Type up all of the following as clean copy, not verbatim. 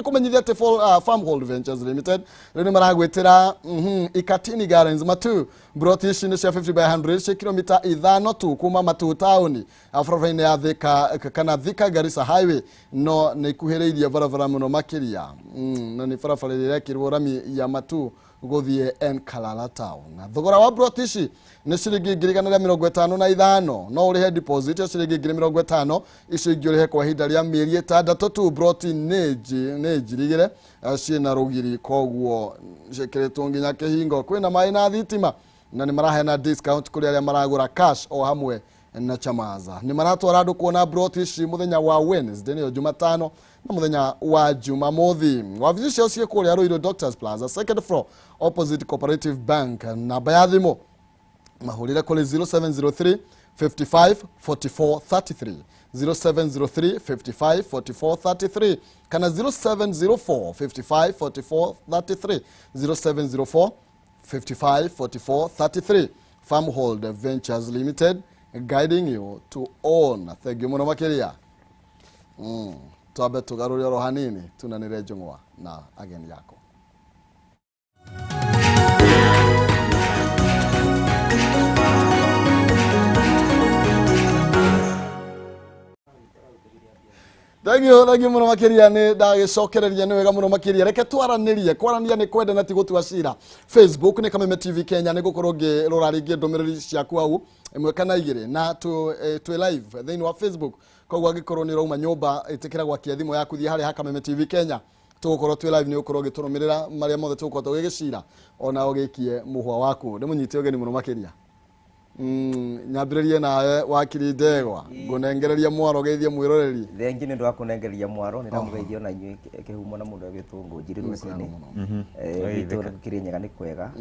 Kumenyithia atä Farmhold Ventures Limited rä u nä maragwä tä ra Ikatini Gardens Matu. Mburoti ici nä cia 50 by 100 cia kilomita 5 tu kuma Matu taũni, barabara-inĩ ya Thika kana Thika Garissa Highway, no nä ikuhä rä irie barabara må no makä ria, na nä barabara ä rä ĩrekĩrwo rami ya Matu gũthiĩ Enkalala Town. Na thogora wa broti ici nĩ ciringi 155,000. No ũrĩhe deposit ya ciringi 50,000, icio ingĩ ũrĩhe kwa ihinda rĩa mĩeri 6 tu. Broti nĩ njirigĩre, ciĩna rũgiri, koguo ciĩkĩrĩtwo nginya kĩhingo, kwĩna maĩ na thitima, na nĩ maraheana discount kũrĩ arĩa maragũra cash o hamwe na chamaza. Nĩ maratwara andũ kuona broti ici mũthenya wa Wednesday, nĩyo Jumatano, na mũthenya wa Jumamothi. Wabici ciao ciĩ kũrĩa Ruiru Doctors Plaza, second floor, opposite Cooperative Bank. Namba ya thimũ mahũrĩre kũrĩ 0703 55 44 33, 0703 55 44 33 kana 0704 55 44 33, 0704 55 44 33. Farmhold Ventures Limited, guiding you to own. Thank you mũno makĩria. Twambe tũgarũre oro hanini, tunanĩre njũng'wa na ageni yako. Thank you, thank you muno makiria. Ni ndagicokereria, ni wega muno makiria. Reke twaranirie, kwarania ni kwenda na ti gutua cira. Facebook ni Kameme TV Kenya, ni gukorwo ngirora ringi ndumiriri ciaku hau ĩmwe kana igĩrĩ, na twĩ live thĩinĩ wa Facebook. Koguo angĩkorwo nĩ ũrauma nyũmba, ĩtĩkĩra gwakia thimũ yaku, thiĩ harĩa ha Kameme TV Kenya, tũgũkorwo twĩ live, nĩ ũgũkorwo ũgĩtũrũmĩrĩra marĩa mothe tũgũkorwo tũgĩgĩcira, ona ũgĩkie mũhwa waku. Ndĩmũnyite ũgeni mũno makĩria. Nyambĩrĩrie nawe, wakiri Ndegwa, ngũnengereria mwaro geithie mwĩroreri. Thengi nĩ ũndũ wa kũnengereria mwaro. Nĩ ndamũgeithia ona inyuĩ Kĩhumo na mũndũ agĩtwo Ngũnjiri rũcinĩ. Gwitũ Kĩrĩnyaga nĩ kwega.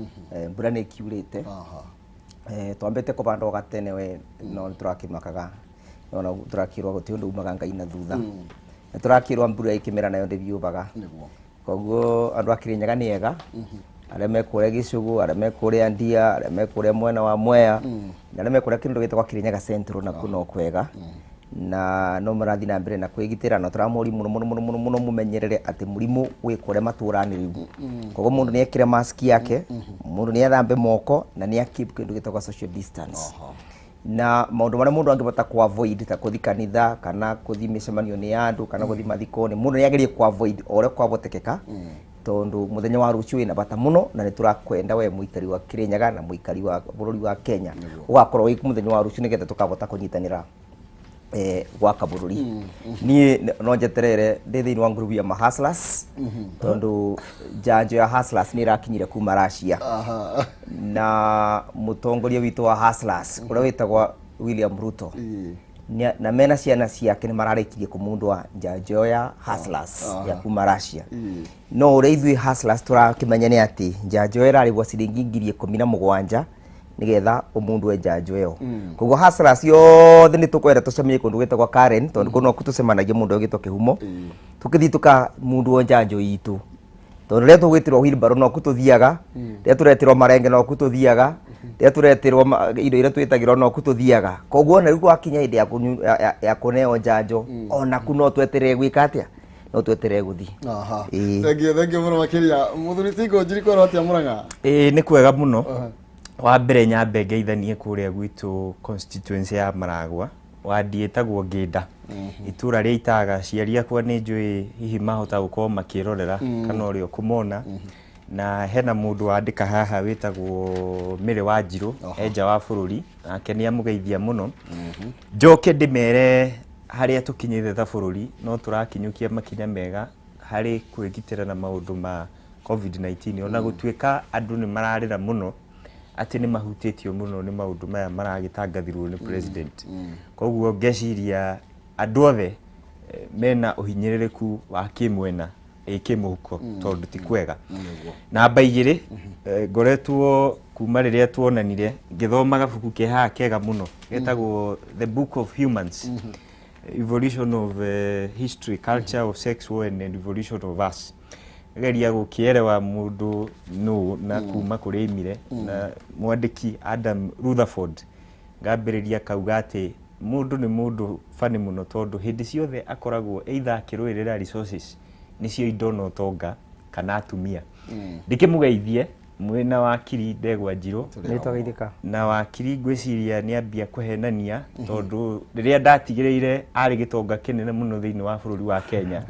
Mbura nĩ ĩkiurĩte. Twambĩte kũbanda o gatene we, no nĩ tũrakĩmakaga, ona tũrakĩrwo gũtirĩ ũndũ umaga Ngai na thutha. Nĩ tũrakĩrwo mbura ĩkĩmera nayo ndĩbiũbaga. Koguo andũ a Kĩrĩnyaga nĩ ega, arĩa me kũrĩa Gĩcũgũ, arĩa me kũrĩa Ndia, arĩa me kũrĩa mwena wa Mwea, na arĩa me kũrĩa kĩndũ gĩtagwo Kĩrĩnyaga Central, nakuo no kwega, na no marathiĩ na mbere na kwĩgitĩra, na tũramũria mũno mũno mũno mũno mũno mũmenyerere atĩ mũrimũ wĩ kũrĩa matũra-inĩ rĩu. Koguo mũndũ nĩ ekĩre mask yake, mũndũ nĩ ethambe moko, na nĩ akeep kĩndũ gĩtagwo social distance, na maũndũ marĩa mũndũ angĩbota ku avoid ta kũthi kanitha kana kũthi mĩcemanio-inĩ ya andũ kana gũthi mathiko-inĩ, mũndũ nĩ agerie ku avoid o ũrĩa kwabotekeka, tondũ mũthenya wa rũciũ wĩna bata mũno, na nĩ tũrakwenda we mũikari wa Kĩrĩnyaga na mũikari wa bũrũri wa Kenya ũgakorwo wĩ mũthenya wa rũciũ, nĩgetha tũkabota kũnyitanĩra gwaka bũrũri. Niĩ no njeterere ndĩ thĩinĩ wa ngurubu ya mahustlers, tondũ njanjo ya hustlers nĩ ĩrakinyire kuma Russia, na mũtongoria witũ wa hustlers ũrĩa wĩtagwo William Ruto na mena ciana ciake nĩ mararĩkirie kũmundwa njanjo ya hustlers ya kuma Russia. No ũrĩa ithuĩ hustlers tũrakĩmenya nĩ atĩ njanjo ĩyo ĩrarĩhwo ciringi 17,000 nĩgetha ũmundwe njanjo ĩyo. Koguo hustlers yothe nĩ tũkwenda tũcemanie kũndũ gwĩtagwo Karen, tondũ kũu nokuo tũcemanagia, mũndũ ũgĩtwo Kĩhumo, tũkĩthiĩ tũkamundwo njanjo itũ, tondũ rĩrĩa tũgwĩtĩrwo wheelbarrow noku tũthiaga, rĩrĩa tũretĩrwo marenge noku tũthiaga, rĩrĩa tũretĩrwo indo iria twĩtagĩrwo noku tũthiaga. Koguo ona rĩu gwakinya hĩndĩ ya kũneo njanjo, onaku no tweterere gwĩka atĩa, no tweterere gũthiĩ. Ĩĩ. Thank you, thank you mũno makĩria. Mũthuri ti Ngũnjiri, kwerwo atĩa Mũrang'a? Ĩĩ, nĩ kwega mũno. Wa mbere nyambe ngeithanie kũrĩa gwitũ constituency ya Maragwa, wandi ĩtagwo Ngĩnda, itũra rĩa Itaga. Aciari akwa nĩ njũĩ hihi mahota gũkorwo makĩrorera kana ũrĩa ũkũmona, na hena mũndũ wandĩka haha wĩtagwo Mĩrĩ wa Njirũ, e nja wa bũrũri, nake nĩ amũgeithia mũno. Njoke ndĩmere harĩa tũkinyĩte ta bũrũri, no tũrakinyũkia makinya mega harĩ kwĩgitĩra na maũndũ ma COVID-19, ona gũtuĩka andũ nĩ mararĩra mũno atĩ nĩ mahutĩtio mũno nĩ maũndũ maya maragĩtangathirwo nĩ president. Koguo ngeciria andũ othe mena ũhinyĩrĩrĩku wa kĩmwena, kĩmũhuko, tondũ ti kwega. Namba 2, ngoretwo kuma rĩrĩa tuonanire ngĩthoma gabuku ke haha kega mũno getagwo The Book of Humans, Evolution of History, Culture of Sex, War and Evolution of Us, geria gũkĩerewa mũndũ nũ na kuma kũrĩa aimire, na mwandĩki Adam Rutherford. Ngambĩrĩria kauga atĩ mũndũ nĩ mũndũ bani mũno, tondũ hĩndĩ ciothe akoragwo either akĩrũĩrĩra resources. Nĩcio indo na ũtonga kana atumia. Ndĩkĩmũgeithie mwĩna wakiri Ndegwa Njirũ. Nĩ twageithĩka. Na wakiri ngwĩciria nĩ ambia kũhenania, tondũ rĩrĩa ndatigĩrĩire arĩ gĩtonga kĩnene mũno thĩinĩ wa bũrũri wa Kenya,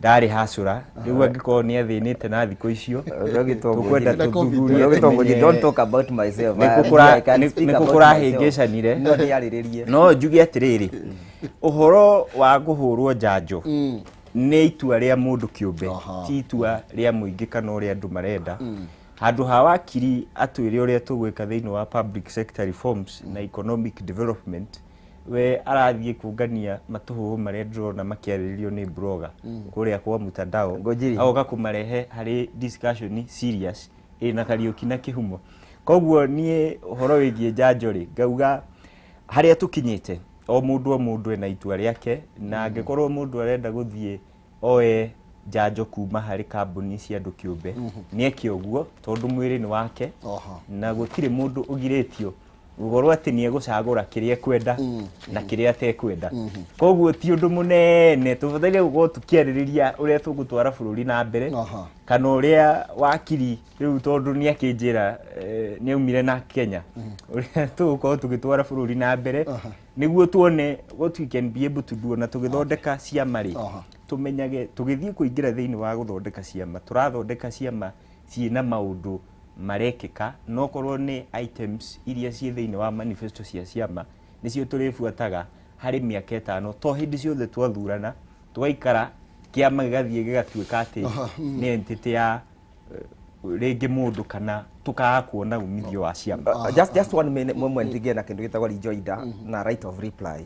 ndarĩ hacũra. Rĩu angĩkorwo nĩ athĩnĩte na thikũ icio, tũkwenda tũthuthurie. Don't talk about myself. Nĩ kũ kũrahĩngĩcanire. No ndĩarĩrĩrie. No njuge atĩrĩrĩ, ũhoro wa kũhũrwo njanjo nĩ itua rĩa mũndũ kĩũmbe, ti itua rĩa mũingĩ kana ũrĩa andũ marenda. Handũ ha wakiri atwĩre ũrĩa tũgwĩka thĩinĩ wa public sector reforms na economic development, we arathiĩ kũngania matũhũhũ marĩa ndĩrona makĩarĩrĩrio nĩ blogger kũrĩa kwa mtandao, agoka kũmarehe harĩ discussion serious ĩna Kariũki na Kĩhumo. Koguo niĩ ũhoro wĩgiĩ njanjo rĩ, ngauga harĩa tũkinyĩte, o mũndũ o mũndũ ena itua rĩake, na angĩkorwo mũndũ arenda gũthiĩ oe njanjo kuma harĩ kambuni cia andũ kĩũmbe, nĩ eke ũguo, tondũ mwĩrĩ nĩ wake na gũtirĩ mũndũ ũgirĩtio gũkorwo atĩ nĩ egũcagũra kĩrĩa ekwenda na kĩrĩa atekwenda. Koguo ti ũndũ mũnene tũbataire gũkorwo tũkĩarĩrĩria ũrĩa tũgũtwara bũrũri na mbere kana ũrĩa wakiri rĩu, tondũ nĩ akĩnjĩra nĩ aumire na Kenya, ũrĩa tũgũkorwo tũgĩtwara bũrũri na mbere nĩguo tuone what we can be able to do. Na tũgĩthondeka ciama rĩ, tũmenyage tũgĩthiĩ kũingĩra thĩinĩ wa gũthondeka ciama, tũrathondeka ciama ciĩna maũndũ marekĩka, no korwo nĩ items iria ciĩ thĩinĩ wa manifesto cia ciama nĩcio tũrĩbuataga harĩ mĩaka 5. To hĩndĩ ciothe twathurana tũgaikara kĩama gĩgathiĩ gĩgatuĩka atĩ nĩ entity ya rĩngĩ mũndũ, kana tũkaga kuona umithio wa ciama. Just one minute moment ngĩe na kĩndũ gĩtagwo rejoinder na right of reply.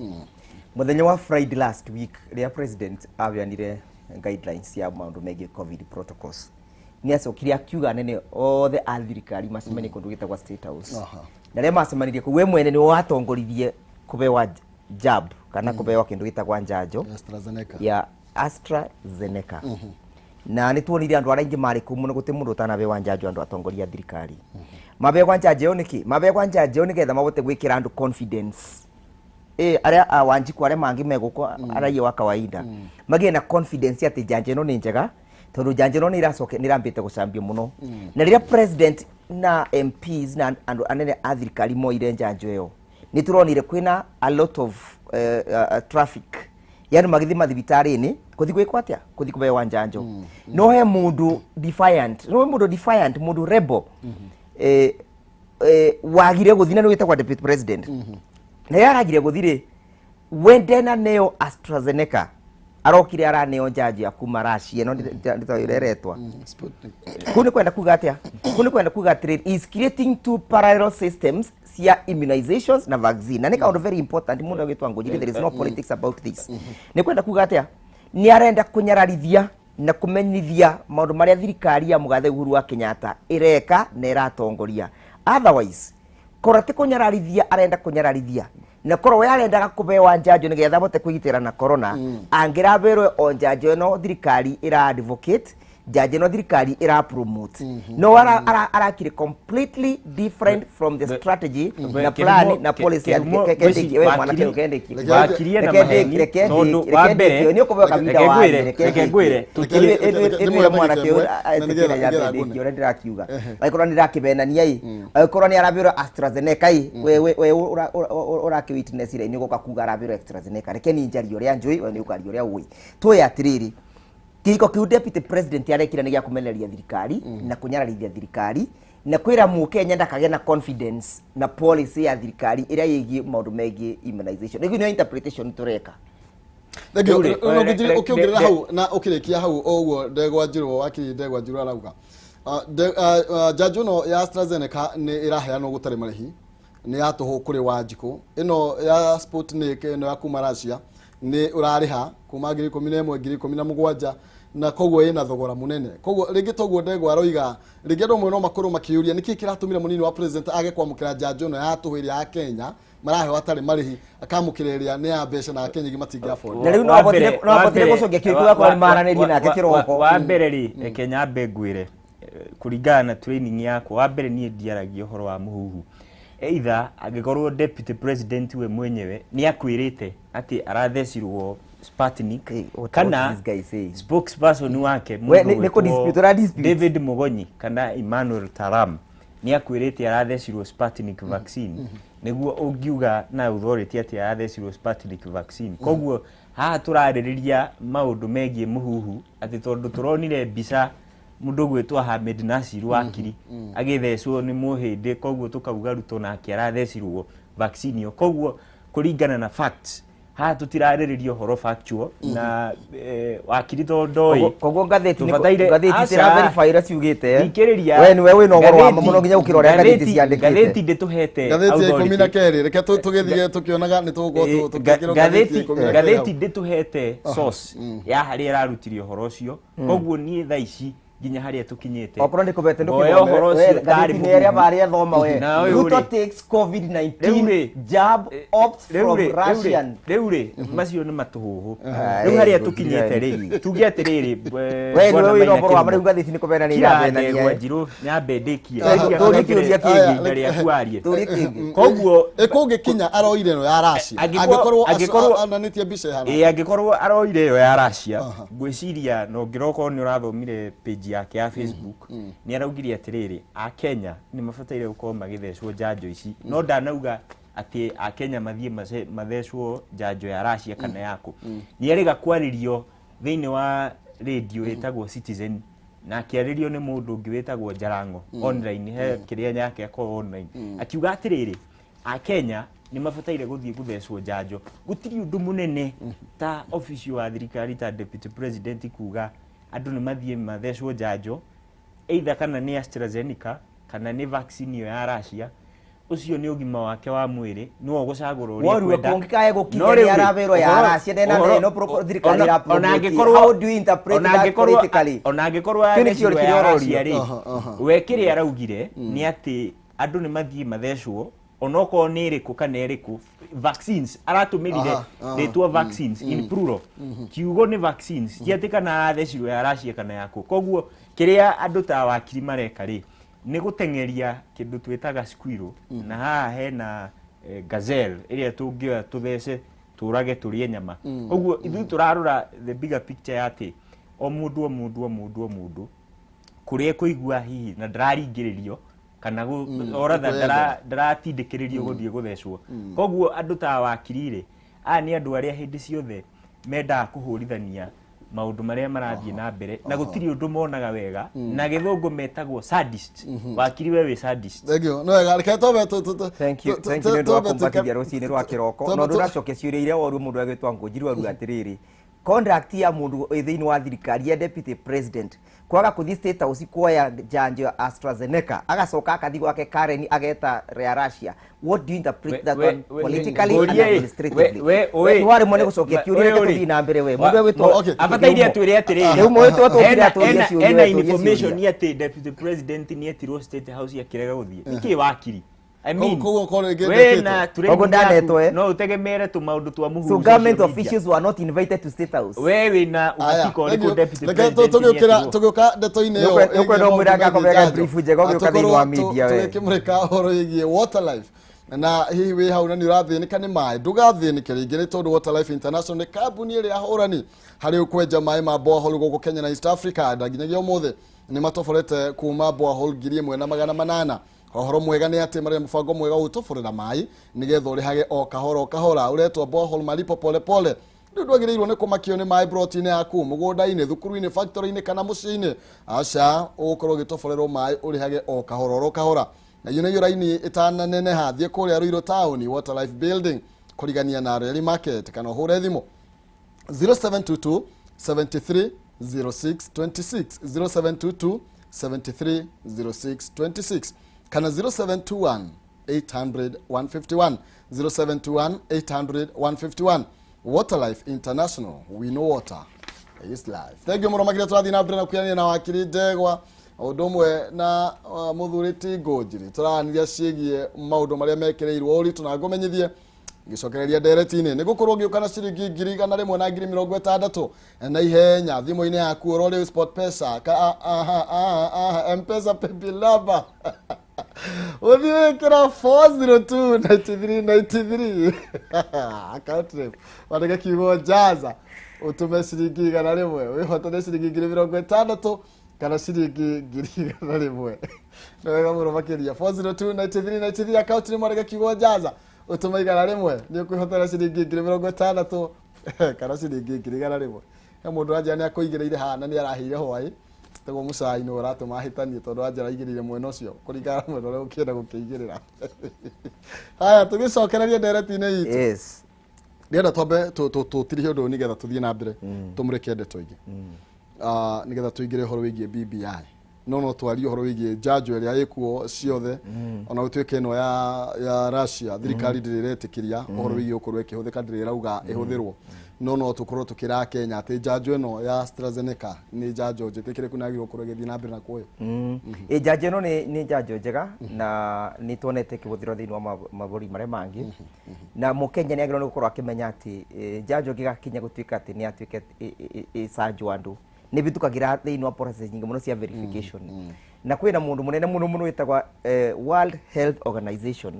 Mũthenya wa Friday last week, rĩrĩa president aheanire guidelines cia maũndũ megiĩ COVID protocols, nĩ acokire akiuga anene othe a thirikari macemanie kũndũ gĩtagwo State House. Na rĩrĩa macemanirie kũu, we mwene nĩwe watongoririe kũbewa jab kana kũbewa kĩndũ gĩtagwa njanjo AstraZeneca. ya AstraZeneca. Na nĩ tuonire andũ arĩa aingĩ marĩ kũu mũno, gũtirĩ mũndũ ũtanabewa njanjo. Andũ atongoria a thirikari mabewa njanjo ĩyo nĩkĩ? Mabewa njanjo ĩyo nĩgetha mahote gwĩkĩra andũ confidence, arĩa a Wanjiku, arĩa mangĩ megũkũ, raia wa kawaida magĩe na confidence atĩ njanjo ĩno nĩ njega, tondũ njanjo ĩno nĩ ĩracoke nĩ ĩrambĩte gũcambio mũno. Na rĩrĩa president na MPs na andũ anene a thirikari moire njanjo ĩyo, nĩ tũronire kwĩna a lot of traffic, yani magĩthiĩ mathibitarĩ-inĩ kũthi gwĩkwo atĩa, kũthi kũbewa njanjo. No he mũndũ defiant, no he mũndũ defiant, mũndũ rebel wagire gũthiĩ, na nĩ wĩtagwo deputy president. Na rĩrĩa aragire gũthiĩ rĩ, we ndena neo AstraZeneca, arokire araneo njanjo ya kuma Russia ĩno ndĩtoĩ ũrĩa ĩretwa. Sputnik. Kuu nĩ kwenda kuga atĩa? Kuu nĩ kwenda kuga atĩrĩrĩ, is creating two parallel systems cia immunizations na vaccine, na nĩ kaũndũ very important mũndũ agĩtwa Ngũnjiri. There is no politics about this. Nĩ kwenda kuga atĩa? Nĩ arenda kũnyararithia na kũmenyithia maũndũ marĩa thirikari ya mũgathe Uhuru wa Kenyatta ĩreka na ĩratongoria. Otherwise, korwo ti kũnyararithia arenda kũnyararithia, na korwo we arendaga kũbewa njanjo nĩgetha abote kwĩgitĩra na corona, angĩraberwo o njanjo ĩno thirikari ĩra advocate, njanjo ĩno thirikari ĩra promote. No arakire completely different from the strategy na plan na policy ya we mwana kendeki. Wakirie na maheni, tondũ wa mbere Nĩ ũkũbewa kahinda reke wa ngwĩre, reke ngwĩre. Ĩndĩ mwana etĩkĩra ya ndĩki ũrĩa ndĩrakiuga, angĩkorwo nĩ ndĩrakĩbenania ĩ, angĩkorwo nĩ arabĩrwo AstraZeneca ĩ, we ũrakĩ witness ire nĩ ũgoka kuga arabĩrwo AstraZeneca. Reke ni njarie ũrĩa njũĩ, we nĩ ũkaria ũrĩa ũĩ. Tũĩ atĩrĩrĩ, kĩhiko kĩu deputy president arekire nĩ gĩa kũmenereria thirikari na kũnyararithia thirikari na kwĩra mũkenya ndakagĩa na confidence na policy ya thirikari ĩrĩa ĩgiĩ maũndũ megiĩ immunization. Rĩu nĩyo interpretation tũreka. Thank you. Rĩu rĩ, No, Ngũnjiri, ũkĩongerera hau na ũkĩrĩkia hau o ũguo Ndegwa Njirũ, wakiri Ndegwa Njirũ arauga, njanjo ĩno ya AstraZeneca nĩ ĩraheanwo gũtarĩ marĩhi, nĩ ya tũhũ kũrĩ Wanjikũ. Ĩno ya Sputnik, ĩno ya kuma Russia, nĩ ũrarĩha kuma 11,000, 17,000, na koguo ĩna thogora mũnene. Koguo rĩngĩ toguo Ndegwa aroiga, rĩngĩ andũ amwe no makorwo makĩũria nĩkĩ kĩratũmire mũnini wa president age kwamũkĩra njanjo ĩno ya tũhũ ĩrĩa ya Kenya maraheo atarĩ marĩhi, akamũkĩra ĩrĩa nĩ ya mbeca na Akenya aingĩ matingĩ afford. Na rĩu no ahotire gũcokia kĩũria kĩu akorwo nĩ maranĩrie nake kĩroko. Wa mbere rĩ, reke nyambe ngwĩre, kũringana na training yakwa, wa mbere niĩ ndiaragia ũhoro wa mũhuhu. Either angĩkorwo deputy president we mwenyewe nĩ akwĩrĩte atĩ arathecirwo Sputnik kana spokesperson wake David Mugonyi kana Emmanuel Taram ni akwirite arathecirwo Sputnik vaccine niguo ungiuga na authority ati arathecirwo Sputnik vaccine. Koguo haha turaririria maundu megie muhuhu ati tondu turonire mbica mundu gwitwo Ahmed Nasir wakiri agithecwo ni muhindi, koguo tukauga Ruto nake arathecirwo vaccine yo. Koguo kuringana na facts haha tutiraririria uhoro factual na wakiri tondoi. Koguo ngatheti ngatheti tira verify ira ciugite we niwe wina uhoro wa muno nginya gukira uria ngatheti ciandikite. Ngatheti ndituhete ngatheti ya 12 reke tugithie tukionaga ni tugukorwo tukikirwo ngatheti ndituhete source ya haria irarutirie uhoro ucio. Koguo nie thaa ici nginya haria tukinyite okorwo ni kubete ndukione ngatheti ni aria baria thoma we Ruto takes COVID-19 jab opts from Russian. Riu ri macio ni matuhuhu. Riu haria tukinyite ri tuge atiriri we niwe wina uhoro wa riu ngatheti ni kubena ni irabenania Njiru nyambe ndikie turie kwarie. Koguo ikungikinya aroire no ya Russia angikorwo ananitie mbica ihana angikorwo aroire yo ya Russia ngwiciria no ngiroko ni urathomire page yake ya Facebook ni araugire atiriri a Kenya ni mabataire gukorwo magithecwo njanjo ici no ndanauga ati a Kenya mathie mathecwo njanjo ya Russia kana yaku. Ni arega kwaririo thiini wa radio ĩtagwo Citizen na akiarĩrio nĩ mũndũ ũngĩ wĩtagwo Jarango online he kĩrĩa yake akorwo online akiuga atiriri a Kenya nĩ mabataire gũthiĩ gũthecwo njanjo. Gũtirĩ ũndũ mũnene ta ofici wa thirikari ta deputy president kuga andũ nĩ mathiĩ mathecwo njanjo either kana nĩ AstraZeneca kana nĩ vaccine ĩyo ya Russia. Ucio ni ũgima wake wa mwĩrĩ nĩwe ũgũcagũra ũrĩa ekwenda. Kũngĩkae gũkinya nĩ araberwo ya Russia ndena no thirikari ira promote. How do you interpret that politically? Ona angĩkorwo arathecirwo ya Russia rĩ, we kĩrĩa araugire nĩ atĩ andũ nĩ mathiĩ mathecwo onokorwo nĩ ĩrĩkũ kana ĩrĩkũ vaccines aratũmĩrire rĩtwa vaccines in plural kiugo nĩ vaccines ti atĩ kana arathecirwo ya Russia kana yaku. Koguo kĩrĩa andũ ta wakiri mareka rĩ nĩ gũteng'eria kĩndũ twĩtaga squirrel na haha hena gazelle ĩrĩa tũngĩoya tũthece tũrage tũrĩe nyama. Koguo ithuĩ tũrarora the bigger picture ya atĩ o mũndũ o mũndũ o mũndũ o mũndũ kũrĩa kũigua hihi na ndararingĩrĩrio kana oratha ndaratindĩkĩrĩrio gũthiĩ gũthecwo. Koguo andũ ta wakiri rĩ aya nĩ andũ arĩa hĩndĩ ciothe mendaga kũhũrithania maũndũ marĩa marathiĩ na mbere na gũtirĩ ũndũ monaga wega na gĩthũngũ metagwo sadist. Wakiri we wĩ sadist. Thank you. No wega reke twambe thank you thank you nĩ ũndũ wa kũmbatithia rũcinĩ rwa kĩroko no ndũracokia ciũria iria woru mũndũ agĩtwa Ngũnjiri waruga atĩrĩrĩ contract ya mũndũ thĩinĩ wa thirikari ya deputy president kwaga kũthiĩ State House kuoya njanjo ya AstraZeneca agacoka akathi gwake Karen ageta ya Russia. What do you interpret that one politically and administratively? We wari mwene gucokia kiuria reke tuthii na mbere we mundu egwitwo abataire atwire atiriri riu mwitwo tukire aturie ciuria ena information ni ati deputy president ni etirwo State House akirega guthii niki wakiri. I mean, no utegemere tu maundu twa muhuru. So government officials were not invited to State House. We wina uhakika uriku deputy president. Tugiuka ndeto-inĩ ĩyo ukwenda mwira akobega brief njega ugiuka thĩinĩ wa media we tukimurika ũhoro wĩgiĩ Water Life na hihi wĩ hau na nĩ ũrathĩnĩka nĩ maĩ ndũgathĩnĩke rĩngĩ nĩ tondũ Water Life International nĩ kambuni ĩrĩa ahũrani harĩ kwenja maĩ ma borehole gũkũ Kenya na East Africa na nginyagia ũmũthĩ nĩ matoborete kuma borehole 1800. Ũhoro mwega nĩ atĩ marĩ mũbango mwega wa gũtoborera maĩ nĩgetha ũrĩhage o kahora o kahora ũretwo borehole malipo pole pole. Rĩu ndwagĩrĩirwo nĩ kũmakio nĩ maĩ broti-inĩ yaku mũgũnda-inĩ thukuru-inĩ factory-inĩ kana mũciĩ-inĩ aca ũgũkorwo ũgĩtoborerwo maĩ ũrĩhage o kahora o kahora. Na iyo nĩyo raini ĩtananeneha thiĩ kũrĩa Ruiru Town Water Life Building kũrigania na Reli Market kana ũhũre thimũ 0722 73 06 26 0722 73 06 26 kana 0721 800 151 0721 800 151. Water Life International, we know water is life. Thank you mũno makĩria tũrathiĩ na mbere na kũyania na wakiri Ndegwa ũndũ ũmwe na mũthuri ti Ngũnjiri tũraranĩria ciĩgiĩ maũndũ marĩa mekĩrĩirwo ũritũ na ngũmenyithie ngĩcokereria ndereti-inĩ nĩ gũkorwo ngĩũka na ciringi 160,000 na ihenya thimũ-inĩ yaku oro rĩu SportPesa ka aha aha M-Pesa Paybill number Ũthiĩ wĩkĩra 4029393 account name, wandĩke kiugo jaza, ũtũme ciringi 100, wĩhotane ciringi 60,000 kana ciringi 100,000. Nĩ wega mũno makĩria. 4029393 account name, wandĩke kiugo jaza, ũtũme 100, nĩ ũkwĩhotana ciringi 60,000 kana ciringi 100,000. He mũndũ anjĩra nĩ akũigĩrĩire haha na nĩ araheire hwaĩ tegwo mũcai nĩ ũratũma ahĩtanie tondũ anjĩra aigĩrĩire mwena ũcio kũringana na mwena ũrĩa ũkĩenda gũkĩigĩrĩra. Haya, tũgĩcokererie ndereti-inĩ itũ. Yes. Ndĩrenda twambe tũtirihe ũndũ ũyũ nĩgetha tũthiĩ na mbere tũmũrĩke ndeto ingĩ. Ah, nĩgetha tũingĩre ũhoro wĩgiĩ BBI, no twarie ũhoro wĩgiĩ njanjo ĩrĩa ĩkuo ciothe, ona gũtuĩka ĩno ya Russia thirikari ndĩrĩ ĩretĩkĩria ũhoro wĩgiĩ gũkorwo ĩkĩhũthĩka, ndĩrĩ ĩrauga ĩhũthĩrwo, no tũkorwo tũkĩra Kenya atĩ njanjo ĩno ya AstraZeneca nĩ njanjo njĩtĩkĩrĩku na yagĩrĩirwo gũkorwo ĩgĩthiĩ na mbere na kuoyo. Ĩ njanjo ĩno nĩ njanjo njega na nĩ tuonete ĩkĩhũthĩrwo thĩinĩ wa mabũrũri marĩa mangĩ, na mũkenya nĩ agĩrĩirwo nĩ gũkorwo akĩmenya atĩ njanjo ĩngĩgakinya gũtuĩka atĩ nĩ yatuĩka ĩcanjwo andũ, nĩ ĩhĩtũkagĩra thĩinĩ wa process nyingĩ mũno cia verification, na kwĩna mũndũ mũnene mũno mũno wĩtagwo World Health Organization,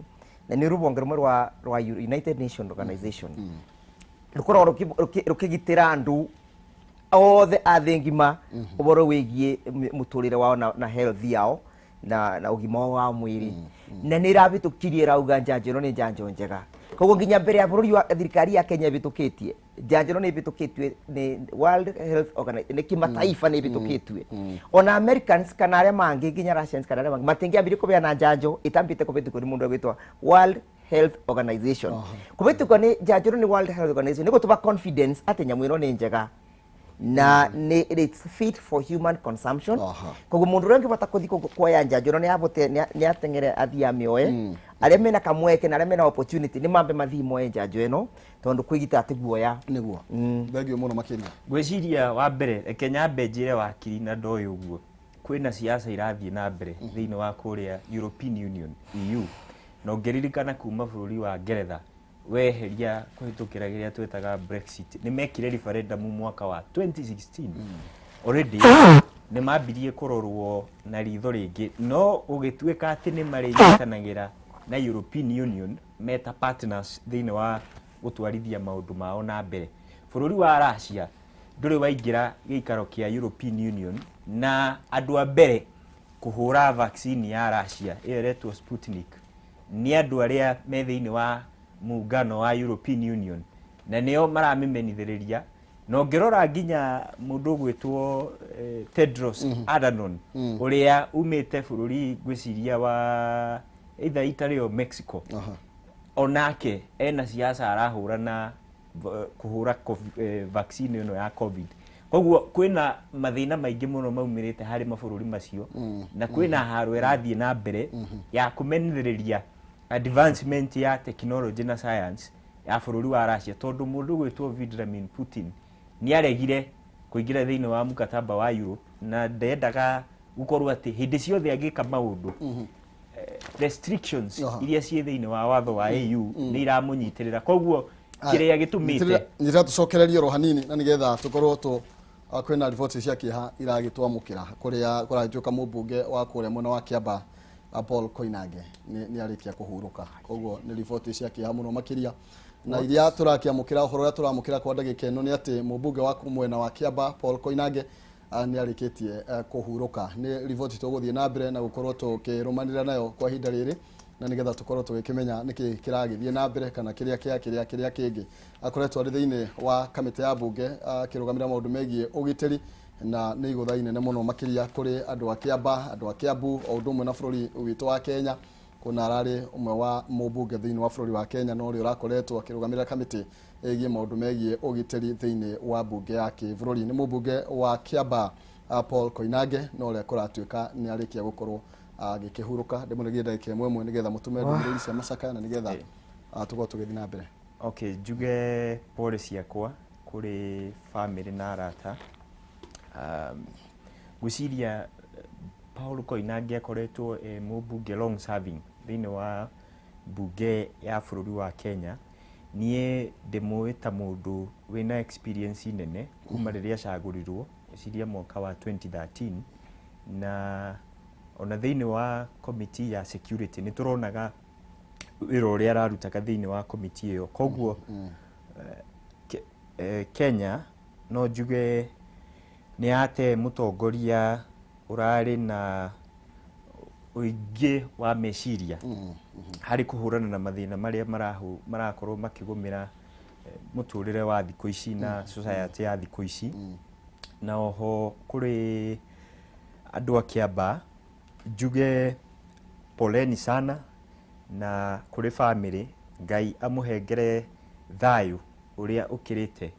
na nĩ rũhonge rũmwe rwa United Nation Organization rũkoragwo rũkĩgitĩra andũ othe a thĩ ng'ima ũhoro wĩgiĩ mũtũrĩre wao na health yao na ũgima wao wa mwĩrĩ, na nĩ ĩrahĩtũkirie ĩrauga njanjo ĩno nĩ njanjo njega. Koguo nginya mbere ya bũrũri wa thirikari ya Kenya ĩhĩtũkĩtie njanjo ĩno, nĩ ĩhĩtũkĩtue nĩ World Health Organization, nĩ kimataifa nĩ ĩhĩtũkĩtue. Ona Americans kana arĩa mangĩ, nginya Russians kana arĩa mangĩ, matingĩambirie kũbeana njanjo ĩtambĩte kũhĩtũkio nĩ mũndũ ũgwĩtwo World Health Organization. Kũhĩtũkio nĩ njanjo ĩno nĩ World Health Organization nĩ gũtũma confidence atĩ nyamũ ĩno nĩ njega na nĩ it's fit for human consumption. Koguo mũndũ ũrĩa ũngĩbota kũthiĩ kuoya njanjo ĩno nĩ abote nĩ ateng'ere athiĩ amĩoe. Arĩa mena kamweke na arĩa mena opportunity nĩ mambe mathiĩ moe njanjo ĩno, tondũ kwĩgita ti guoya. Nĩguo, thengiũ mũno makĩria. Ngwĩciria wa mbere reke nyambe njĩre wakiri na ndoĩ ũguo kwĩna siasa irathiĩ na mbere thĩinĩ wa kũrĩa European Union, EU, na ũngĩririkana kuma bũrũri wa Ngeretha weheria kũhĩtũkĩra kĩrĩa twĩtaga Brexit, nĩ mekire referendum mwaka wa 2016. Already nĩ mambirie kũrorwo na ritho rĩngĩ, no gũgĩtuĩka atĩ nĩ marĩnyitanagĩra na European Union meta partners thĩinĩ wa gũtwarithia maũndũ mao na mbere. Bũrũri wa Russia ndũrĩ waingĩra gĩikaro kĩa European Union, na andũ a mbere kũhũra vaccine ya Russia ĩyo ĩretwo Sputnik nĩ andũ arĩa me thĩinĩ wa muungano wa European Union, na nĩo maramĩmenithĩrĩria. Na ũngĩrora nginya mũndũ ũgwĩtwo Tedros Adhanom, ũrĩa umĩte bũrũri ngwĩciria wa either Italy or Mexico, onake ena siasa arahũra na kũhũra vaccine ĩno ya COVID. Koguo kwĩna mathĩna maingĩ mũno maumĩrĩte harĩ mabũrũri macio, na kwĩna haro ĩrathiĩ na mbere ya kũmenereria advancement ya technology na science ya bũrũri wa Russia, tondũ mũndũ ũgwĩtwo Vladimir Putin nĩ aregire kũingĩra thĩinĩ wa mkataba wa Europe na ndendaga gũkorwo atĩ hĩndĩ ciothe angĩka maũndũ, restrictions iria ciĩ thĩinĩ wa watho wa EU nĩ iramũnyitĩrĩra. Koguo kĩrĩa gĩtũmĩte Nyitĩrĩra tũcokererie oro hanini na nĩgetha tũkorwo tũ kwĩna riboti cia kĩeha iragĩtwamũkĩra kũrĩa kũragĩtuĩka mũmbunge wa kũrĩa mwena wa Kiambaa, Paul Koinange nĩ arĩkia kũhurũka. Koguo nĩ riboti cia kĩeha mũno makĩria, na iria tũrakĩamũkĩra, ũhoro ũrĩa tũramũkĩra kwa ndagĩka ĩno nĩ atĩ mũmbunge wa mwena wa Kiambaa Paul Koinange nĩ arĩkĩtie kũhurũka. Nĩ riboti tũgũthiĩ na mbere na gũkorwo tũkĩrũmanĩrĩra nayo kwa ihinda rĩrĩ, na nĩgetha tũkorwo tũgĩkĩmenya nĩkĩ kĩragĩthiĩ na mbere kana kĩrĩa kĩa kĩrĩa kĩrĩa kĩngĩ. Akoretwo arĩ thĩinĩ wa kamĩtĩ ya mbunge akĩrũgamĩrĩra maũndũ megiĩ ũgitĩri, na nĩ igũtha inene mũno makĩria kũrĩ andũ a Kiambaa, andũ a Kiambu, o ũndũ ũmwe na bũrũri witũ wa Kenya. Kuna ararĩ ũmwe wa mũmbunge thĩinĩ wa bũrũri wa Kenya, na ũrĩa ũrakoretwo akĩrũgamĩrĩra kamĩtĩ ĩgiĩ maũndũ megiĩ ũgitĩri thĩinĩ wa mbunge ya kĩbũrũri. Nĩ mũmbunge wa Kiambaa, Paul Koinange, na ũrĩa kũratuĩka nĩ arĩkia gũkorwo agĩkĩhurũka. Ndĩmũregie ndagĩka ĩmwe ĩmwe nĩgetha mũtũme ndũmĩrĩri cia macakaya na nĩgetha tũkorwo tũgĩthiĩ na mbere. Okay, njuge pole ciakwa kũrĩ family na arata. Ngwĩciria Paul Koinange akoretwo e mũmbunge long serving thĩinĩ wa mbunge ya bũrũri wa Kenya. Niĩ ndĩmũĩ ta mũndũ wĩna experience nene kuma rĩrĩa acagũrirwo, ngwĩciria mwaka wa 2013, na Ona thĩinĩ wa committee ya security nĩ tũronaga wĩra ũrĩa ararutaga thĩinĩ wa committee ĩyo. Koguo Kenya no njuge nĩ yate mũtongoria ũrarĩ na ũingĩ wa meciria harĩ kũhũrana na mathĩna marĩa marakorwo makĩgũmĩra mũtũrĩre wa thikũ ici na society ya thikũ ici. Na oho kũrĩ andũ a Kiambaa njuge poleni sana, na kũrĩ family Ngai amũhengere thayũ ũrĩa ũkĩrĩte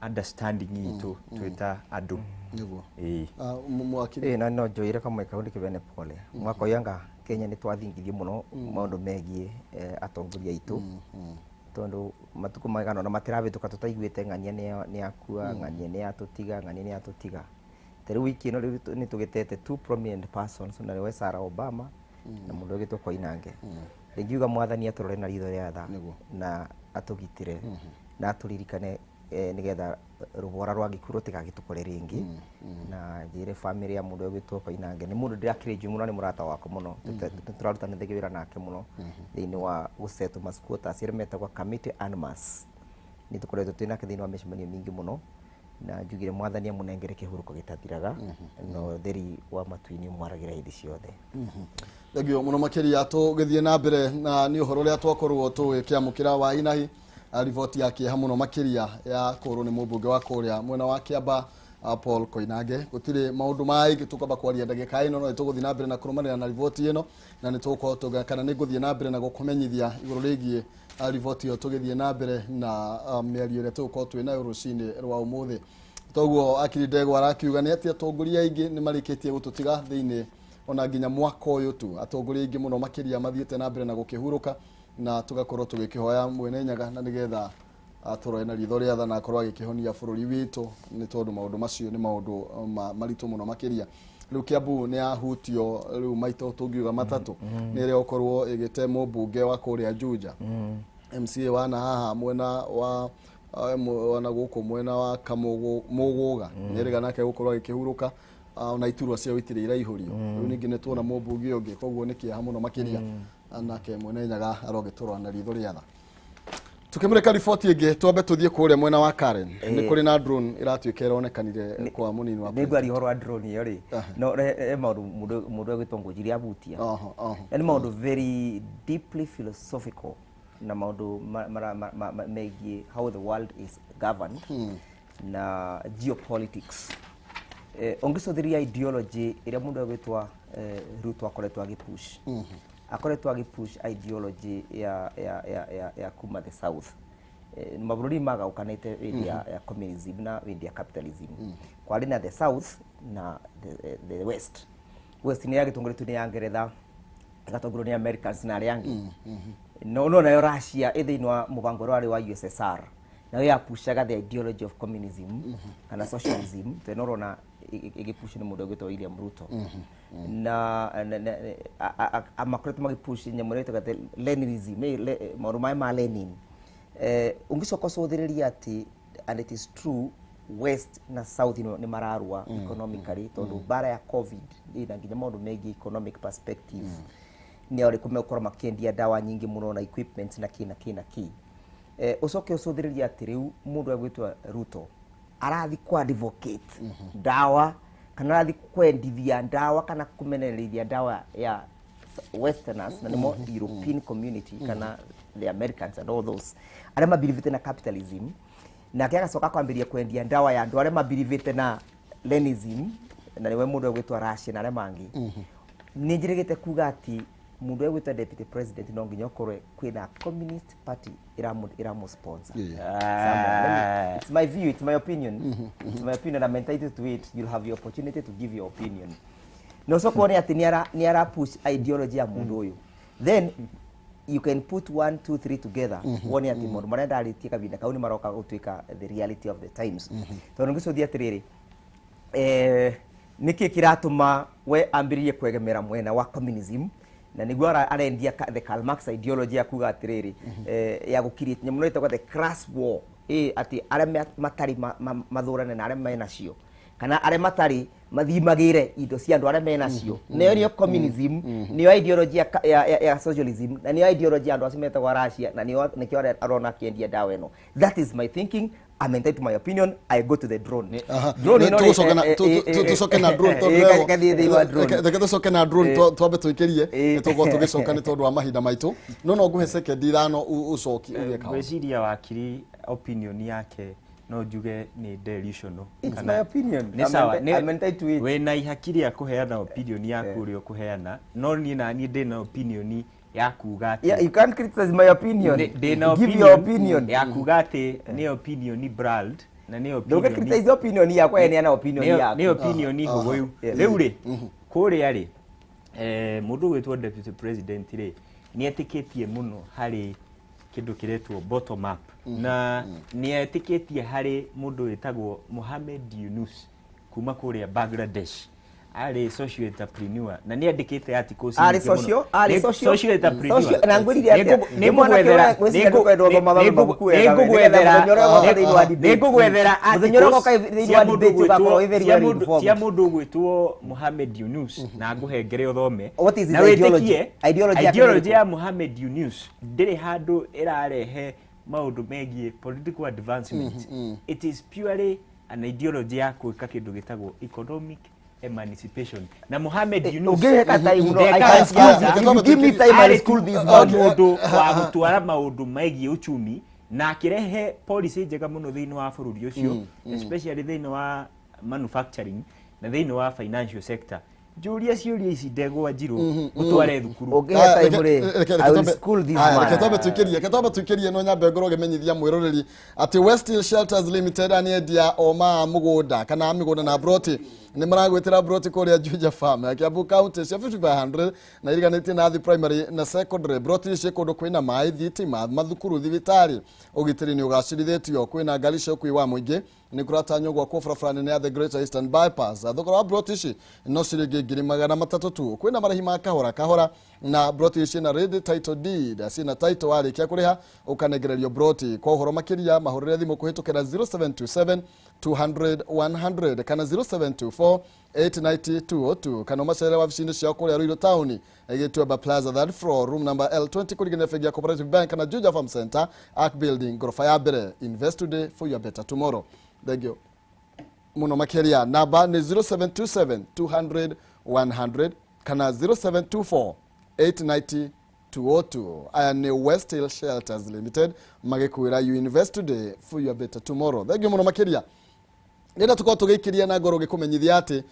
understanding itũ twĩta andũ. Nĩguo. Ĩĩ. Mwakiri. Ĩĩ, na no njoire kamwe kau ndĩkĩbene pole. Mwaka ũyũ anga Kenya nĩ twathingithie mũno maũndũ megiĩ atongoria aitũ, tondũ matukũ maigana ona matirabĩtũka tũtaiguĩte ng'ania nĩ akua, ng'ania nĩ atũtiga, ng'ania nĩ atũtiga. Ta rĩu wiki ĩno rĩu nĩ tũgĩtete two prominent persons, na nĩwe Sarah Obama na mũndũ ũgĩtwo Koinange. Ndingiuga mwathani atũrore na ritho rĩa tha na atũgitĩre na atũririkane, nĩgetha rũbora rwa gĩkuũ rũtigagĩtũkore rĩngĩ. Na njĩre family ya mũndũ ũgwĩtwo Koinange nĩ mũndũ ndĩrakĩrĩ njũĩ mũno, nĩ mũrata wakwa mũno, tũrarutanĩte wĩra nake mũno thĩinĩ wa gũsettle ma squatters arĩa metagwo Kamiti Animals. Nĩ tũkoretwo twĩ nake thĩinĩ wa mĩcemanio mĩingĩ mũno, na njugire mwathani amũnengere kĩhurũko gĩtathiraga na ũtheri wa matu-inĩ mwaragĩra hĩndĩ ciothe. Thengio mũno makĩria. Tũgĩthiĩ na mbere na nĩ ũhoro ũrĩa twakorwo tũgĩkĩamũkĩra wa inahi, riboti ya kĩeha mũno makĩria ya kũrwo nĩ mũmbunge wa kũrĩa mwena wa Kiambaa, Paul Koinange. Gũtirĩ maũndũ maingĩ tũkwamba kwaria ndagĩka ĩno, no nĩtũgũthiĩ na mbere na kũrũmanĩra na riboti ĩno, na nĩtũgũkorwo kana nĩngũthiĩ na mbere na gũkũmenyithia igũrũ rĩgiĩ riboti ĩyo tũgĩthiĩ na mbere na mĩario ĩrĩa tũgũkorwo twĩ nayo rũcinĩ rwa ũmũthĩ. Toguo akiri Ndegwa arakiuga nĩ atĩ atongoria aingĩ nĩ marĩkĩtie gũtũtiga thĩinĩ ona nginya mwaka ũyũ tu, atongoria aingĩ mũno makĩria mathiĩte na mbere na gũkĩhurũka, na tũgakorwo tũgĩkĩhoya Mwene Nyaga na nĩgetha atũrore na ritho rĩa tha na akorwo agĩkĩhonia bũrũri witũ, nĩ tondũ maũndũ macio nĩ maũndũ maritũ mũno makĩria. Rĩu Kiambu nĩ yahutio rĩu maita tũngiuga matatũ, nĩ ĩrĩa ũkorwo ĩgĩte mũmbunge wa kũrĩa Juja, MCA wa na haha mwena wa wana gũkũ mwena wa Kamũgũga, nĩ erĩga nake gũkorwo agĩkĩhurũka, ona iturwa ciao itirĩ iraihũrio. Rĩu ningĩ nĩ tuona mũmbunge ũngĩ, koguo nĩ kĩeha mũno makĩria, nake Mwene Nyaga arogĩtũrora na ritho rĩa tha. Tukĩmũrĩka riboti ĩngĩ, twambe tũthiĩ kũrĩa mwena wa Karen. Nĩ kũrĩ na drone ĩratuĩka ĩronekanire kwa mũnini wa Nĩ ngwaria ũhoro wa drone ĩyo rĩ, no he maũndũ mũndũ egwĩtwo Ngũnjiri abutia. Oho, oho. Na nĩ maũndũ very deeply philosophical na maũndũ megiĩ how the world is governed na geopolitics. Ũngĩcũthĩrĩria ideology ĩrĩa mũndũ egwĩtwo Ruto akoretwo agĩpush, akoretwo agĩpush ideology ya kuma the south. Mabũrũri magaũkanĩte hĩndĩ ya communism na hĩndĩ ya capitalism. Kwarĩ na the south na the west. West nĩ yagĩtongoretio nĩ ya Ngeretha, ĩgatongorio nĩ Americans na arĩa angĩ. No nayo Russia ĩ thĩinĩ wa mũbango ũrĩa warĩ wa USSR, nayo yapushaga the ideology of communism kana socialism. Tena ũrona ĩgĩpushwo nĩ mũndũ ũgwĩtwo William Ruto, na makoretwo magĩpush nyamũ ĩrĩa ĩtagwo the Leninism, maũndũ maya ma Lenin. Ũngĩcoka ũcũthĩrĩrie atĩ, and it is true, west na south nĩ mararũa economically, tondũ mbara ya COVID ĩna nginya maũndũ megiĩ economic perspective, nĩ arĩkũ megũkorwo makĩendia ndawa nyingĩ mũno na equipment na kĩ na kĩ na kĩ. Ũcoke ũcũthĩrĩrie atĩ rĩu mũndũ egwĩtwo Ruto arathi ku advocate ndawa kana arathi kwendithia ndawa kana kũmenereria ndawa ya westerners, na nĩmo European Community kana the Americans and all those arĩa mabirivĩte na capitalism, nake agacoka kwambĩrĩria kwendia ndawa ya andũ arĩa mabirivĩte na Leninism, na nĩwe mũndũ egwĩtwo Russia na arĩa mangĩ. Nĩ njĩrĩgĩte kuga atĩ mũndũ egwĩtwo deputy president no nginya ũkorwe kwĩna Communist Party ĩramũ sponsor. It's my view, it's my opinion. It's my opinion. I'm entitled to it. You'll have the opportunity to give your opinion. Na ũcoke wone atĩ nĩ ara push ideology ya mũndũ ũyũ. Then you can put one, two, three together. Wone atĩ maũndũ marĩa ndarĩtie kahinda kau nĩ maroka gũtuĩka the reality of the times. Tondũ ngĩcũthia atĩrĩrĩ, nĩkĩ kĩratũma we ambĩrĩrie kwegemera mwena wa communism, na nĩguo arendia the Karl Marx ideology ya kuga atĩrĩrĩ, ya gũkiria nyamũ ĩno ĩtagwo the class war, atĩ arĩa matarĩ mathũrane na arĩa menacio, kana Kana arĩa matarĩ mathimagĩre indo cia andũ arĩa menacio. Nĩyo nĩyo communism, nĩyo ideology ya socialism, na nĩyo ideology ya andũ acio metagwo Russia, na nĩyo nĩkĩo arona akĩendia ndawa ĩno. That is my thinking. I'm entitled to my opinion. I go to the drone. Drone ĩno tũcoke na drone tondũ reke tũcoke na drone twambe tũikĩrie nĩ tũgũkorwo tũgĩcoka nĩ tondũ wa mahinda maitũ. No no ngũhe sekendi ithano ũcoki uge kaũndũ. Ngwĩciria wakiri opinion yake no njuge nĩ delusional. It's my opinion. Nĩ sawa. I'm entitled to it. Wĩna ihaki rĩa kũheana opinion yaku ũrĩa ũkũheana, no niĩ naniĩ ndĩna opinion ya kuga atĩ Yeah, you can't criticize my opinion. Ndĩna Give your opinion ya kuga atĩ nĩ opinion brand na nĩ opinion. Ndũngĩ criticize opinion yakwa yeneana opinion yaku. Nĩ opinion hũgũyũ. Rĩu rĩ, kũrĩa rĩ, mũndũ ũgwĩtwo deputy president rĩ, nĩ etĩkĩtie mũno harĩ kĩndũ kĩretwo bottom up, na nĩ etĩkĩtie harĩ mũndũ wĩtagwo Mohammed Yunus kuma kũrĩa Bangladesh. Arĩ social entrepreneur na nĩ andĩkĩte articles Arĩ social entrepreneur. Na ngwĩrire atĩa? Nĩ mwanake wĩciria ndũkwenda gũthoma mabuku wega we, nĩgetha mũthenya ũrĩa ũgoka thĩinĩ wa debate. Nĩngũgwethera Mũthenya ũrĩa ũgoka thĩinĩ wa debate ũgakorwo wĩ very well informed. Cia mũndũ ũgwĩtwo Mohammed Yunus na ngũhengere ũthome. What is his ideology? Ideology yake Ideology ya Mohammed Yunus ndĩrĩ handũ ĩrarehe maũndũ megiĩ political advancement. It is purely an ideology ya gwĩka kĩndũ gĩtagwo economic emancipation. Na Mohammed Yunus Ũngĩheka time no, I can school. Give me time, I'll school this man. Mũndũ wa gũtwara maũndũ megiĩ uchumi na akĩrehe policy njega mũno thĩinĩ wa bũrũri ũcio, especially thĩinĩ wa manufacturing na thĩinĩ wa financial sector. Njũria ciũria ici ndegwa njirũ ũtware thukuru. Ũngĩhe time rĩ, I will school this man. Reke twambe tũikĩrie no nyambe ngorwo ngĩmenyithia mwĩroreri atĩ West Hill Shelters Limited nĩ endia o ma mũgũnda kana mĩgũnda na broti. Nĩ maragwĩtĩra broti kũrĩa Juja Farm ya Kiambu County cia 50 by 100 na iriganĩtie na primary na secondary. Broti ici kũndũ kwĩna maĩ, thitima, mathukuru, thibitarĩ, ũgitĩri nĩ ũgacĩrithĩtio, kwĩna ngari cia ũkuui wa mũingĩ, nĩ kũratanywo gwakwo barabara nene ya The Greater Eastern Bypass. Thogora wa broti ici no ciringi 300,000 tu. Kwĩna marĩhi ma kahora kahora na broti ici na ready title deed, ciĩna title warĩkia kũrĩha ũkanengererio broti. Kwa ũhoro makĩria mahũrĩre thimũ kũhĩtũkĩra 0727 200 100 kana 0724 890 202 kana ũmacerere wabici-inĩ ciao kũrĩa Ruiru Town, Gĩtuamba Plaza, third floor, room number L20, kũringana na bengi ya Cooperative Bank kana Juja Farm Center, Ark Building, gorofa ya mbere. Invest today for your better tomorrow. Thank you mũno makĩria. Namba nĩ 0727 200 100 kana 0724 890 202. Aya nĩ West Hill Shelters Limited magĩkwĩra you invest today for your better tomorrow. Thank you mũno makĩria. Nĩenda tũkorwo tũgĩikĩria na ngorwo ngĩkũmenyithia atĩ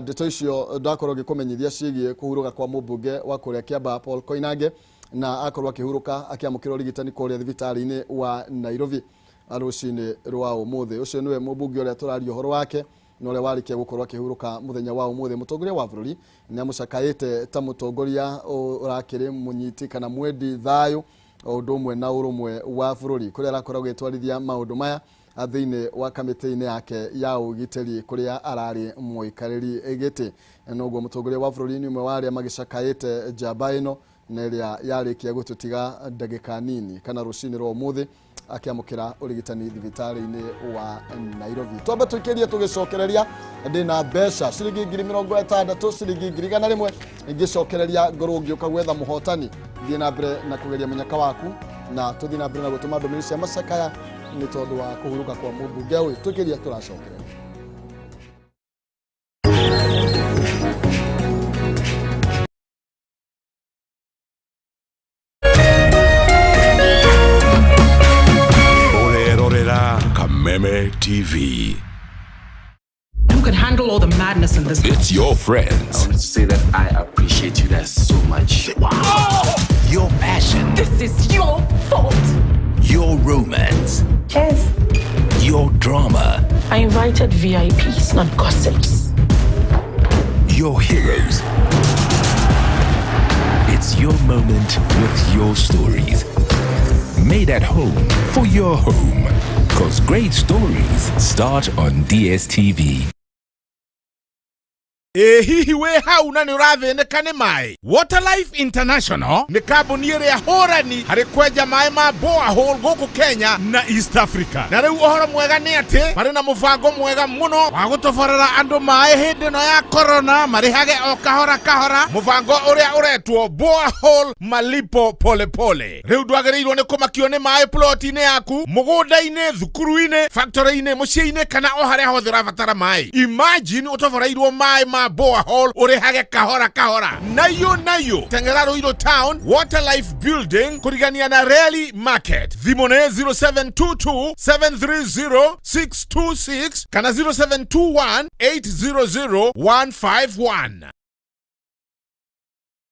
ndeto icio ndakorwo ngĩkũmenyithia ciĩgiĩ kũhurũka kwa mũmbunge wa kũrĩa Kiambaa Paul Koinange, na akorwo akĩhurũka akĩamũkĩra ũrigitani kũrĩa thibitarĩ-inĩ wa Nairobi rũcinĩ rwa ũmũthĩ. Ũcio nĩwe mũmbunge ũrĩa tũraria ũhoro wake na ũrĩa warĩkia gũkorwo akĩhurũka mũthenya wa ũmũthĩ. Mũtongoria wa bũrũri nĩ amũcakaĩte ta mũtongoria ũrakĩrĩ mũnyiti kana mwendi thayũ o ũndũ ũmwe na ũrũmwe wa bũrũri, kũrĩa arakorwo agĩtwarithia maũndũ maya thĩinĩ wa kamĩtĩ-inĩ yake ya ũgitĩri kũrĩa ararĩ mũikarĩri gĩtĩ. Noguo mũtongoria wa bũrũri nĩ ũmwe wa arĩa magĩcakaĩte njamba ĩno na ĩrĩa yarĩkia gũtũtiga ndagĩka nini kana rũcinĩ rwa ũmũthĩ akĩamũkĩra ũrigitani thibitarĩ-inĩ wa Nairobi. Twambe tũikĩrie tũgĩcokereria ndĩna mbeca ciringi 60,000, ciringi 100,000 ngĩcokereria ngorwo ngĩũka gwetha mũhotani. Thiĩ na mbere na kũgeria mũnyaka waku na tũthiĩ na mbere na gũtũma ndũmĩrĩri cia macakaya nĩ tondũ wa kũhurũka kwa mũmbunge ũyũ. Tũikĩria tũracokereria. Kameme TV. Who can handle all the madness in this? It's your friends. I wanted to say that I appreciate you guys so much. Wow! Your passion. This is your fault. Your romance. Yes. Your drama. I invited VIPs, not gossips. Your heroes. It's your moment with your stories. Made at home for your home. 'Cause great stories start on DSTV. Ĩ hihi wĩ hau na nĩ ũrathĩnĩka nĩ maĩ? Waterlife International nĩ kambuni ĩrĩa hũrani harĩ kwenja maĩ ma borehole gũkũ Kenya na East Africa. Na rĩu ũhoro mwega nĩ atĩ marĩ na mũbango mwega mũno wa gũtoborera andũ maĩ hĩndĩ ĩno ya corona, marĩhage o kahora kahora, mũbango ũrĩa ũretwo borehole malipo polepole. Rĩu ndwagĩrĩirwo nĩ kũmakio nĩ maĩ ploti-inĩ yaku, mũgũnda-inĩ, thukuru-inĩ, factory-inĩ, mũciĩ-inĩ kana o harĩa hothe ũrabatara maĩ. Imagine ũtoboreirwo maĩ ma borehole ũrĩhage kahora kahora. Nayo nayo teng'era Ruiru Town, Waterlife Building, kũrigania na Reli Market. Thimũ nĩ 0722 730 626 kana 0721 800 151.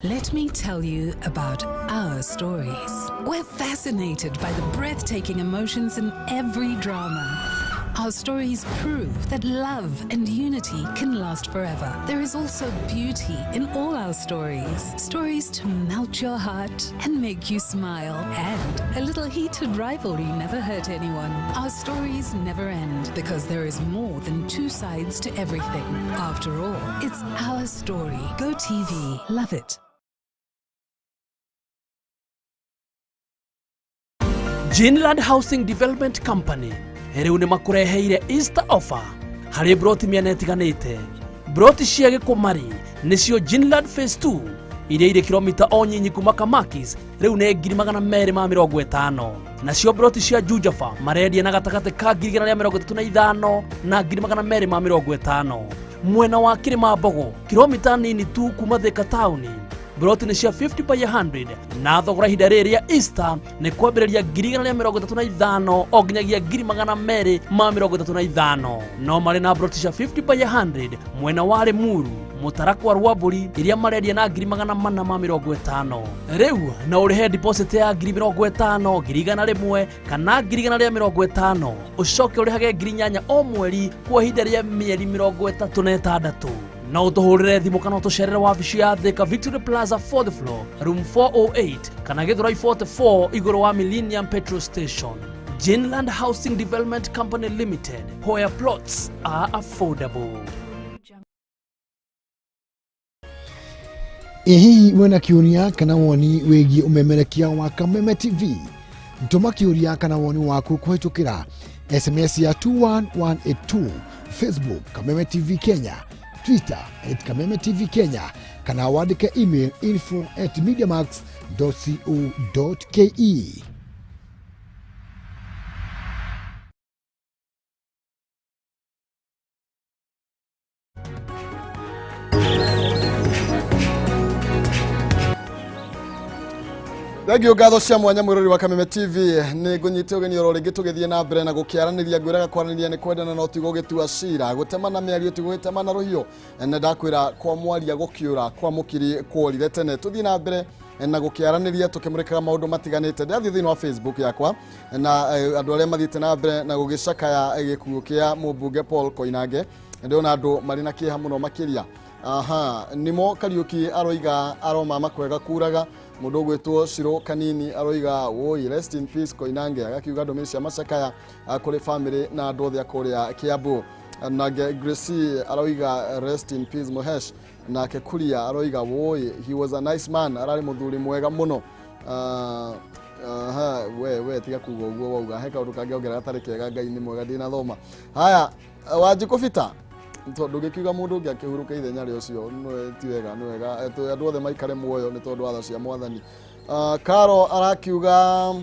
Let me tell you about our stories. We're fascinated by the breathtaking emotions in every drama. Our stories prove that love and unity can last forever. There is also beauty in all our stories. Stories to melt your heart and make you smile. And a little heated rivalry never hurt anyone. Our stories never end because there is more than two sides to everything. After all, it's our story. Go TV. Love it. Jinland Housing Development Company rĩu nĩ makũreheire Easter offer harĩ broti mĩena ĩtiganĩte. Broti cia Gĩkũmari nĩcio Jinland Phase 2 iria irĩ kilomita o nyinyi kuma Kamakis rĩu nĩ 250,000. Nacio broti cia Jujafa marendia na gatagatĩ ka 135,000 na 250,000. Mwena wa Kĩrĩma Mbogo kilomita nini tu kuma Thika taũni, broti nĩ cia 50 by 100 na thogora ihinda rĩrĩ rĩa Easter nĩ kwambĩrĩria 135,000 o nginyagia 235,000. No marĩ na broti cia 50 by 100 mwena wa Limuru, Mũtarakwa, Rwambũri iria marendia na 450,000. Rĩu no ũrĩhe deposit ya 50,000, 100,000 kana 150,000, ũcoke ũrĩhage 8,000 o mweri kwa ihinda rĩa mĩeri 36. No ũtũhũrĩre thimũ kana ũtũcerere wabici ya Thika Victory Plaza 4th floor, room 408 kana Githurai 44 igũrũ wa Millennium Petrol Station. Jinland Housing Development Company Limited, where plots are affordable. Ĩ hihi wĩna kĩũria kana woni wĩgiĩ ũmemerekia wa Kameme TV? Tũma kĩũria kana woni waku kũhĩtũkĩra SMS ya 21182, Facebook Kameme TV Kenya, Twitter @KamemeTV Kenya, kana wandĩke email info@mediamax.co.ke. Thengio, ngatho cia mwanya mwĩrori wa Kameme TV. Nĩ ngũnyite ũgeni oro rĩngĩ tũgĩthiĩ na mbere na gũkĩaranĩria. Ngwĩraga kwaranĩria nĩ kwendana no ti gũgĩtua cira, gũtemana mĩario ti gũgĩtemana rũhiũ, na ndakwĩra kwa mwaria gũkĩũra kwa mũkiri kworire tene. Tũthiĩ na mbere na gũkĩaranĩria tũkĩmũrĩkaga maũndũ matiganĩte. Ndĩrathiĩ thĩinĩ wa Facebook yakwa na andũ arĩa mathiĩte na mbere na gũgĩcakaya gĩkuũ kĩa mũmbunge Paul Koinange, ndĩrona andũ marĩ na kĩeha mũno makĩria. Aha, nimo Kariuki aroiga aroma makwega kuraga. Mũndũ ũgwĩtwo Ciro Kanini aroiga woi, rest in peace Koinange, agakiuga ndũmĩrĩri cia macakaya kũrĩ family na andũ othe a kũrĩa Kiambu. Nake Gracie aroiga rest in peace Muhesh. Nake Kuria aroiga woi, he was a nice man, ararĩ mũthuri mwega mũno. Aha, we tiga kuga ũguo wauga, he kaũndũ kangĩ ongerera gatarĩ kega. Ngai nĩ mwega, ndinathoma. Haya, Wanjikũ Bita, tondũ ngĩkiuga mũndũ ũngĩ akĩhurũka ithenya rĩa ũcio ti wega, nĩ wega andũ othe maikare muoyo nĩ tondũ wa tha cia Mwathani. Karo arakiuga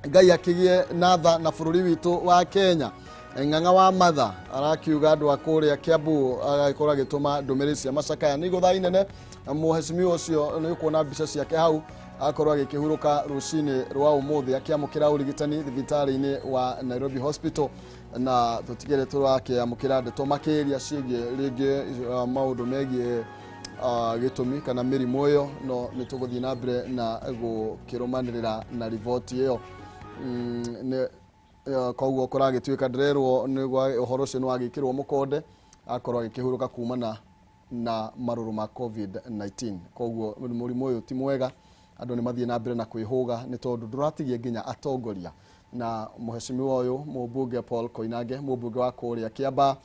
Ngai akĩgĩe na tha na bũrũri witũ wa Kenya. Ng'ang'a wa Matha arakiuga andũ a kũrĩa Kiambu, agagĩkorwo agĩtũma ndũmĩrĩri cia macakaya. Nĩ igũtha inene mũhecimiwa ũcio, nĩ ũkuona mbica ciake hau, akorwo agĩkĩhurũka rũcinĩ rwa ũmũthĩ akĩamũkĩra ũrigitani thibitarĩ-inĩ wa Nairobi Hospital, na tũtigĩre tũrakĩamũkĩra ndeto makĩria ciĩgiĩ rĩngĩ maũndũ megiĩ gĩtũmi kana mĩrimũ ĩyo, no nĩ tũgũthiĩ na mbere na gũkĩrũmanĩrĩra na riboti ĩyo. Koguo kũragĩtuĩka ndĩrerwo ũhoro ũcio nĩ wagĩkĩrwo mũkonde, akorwo agĩkĩhurũka kumana na marũrũ ma COVID-19. Koguo mũrimũ ũyũ ti mwega, andũ nĩ mathiĩ na mbere na kwĩhũga nĩ tondũ ndũratigie nginya atongoria. Na mũhecimiwa ũyũ mũmbunge Paul Koinange, mũmbunge wa kũrĩa Kiambaa,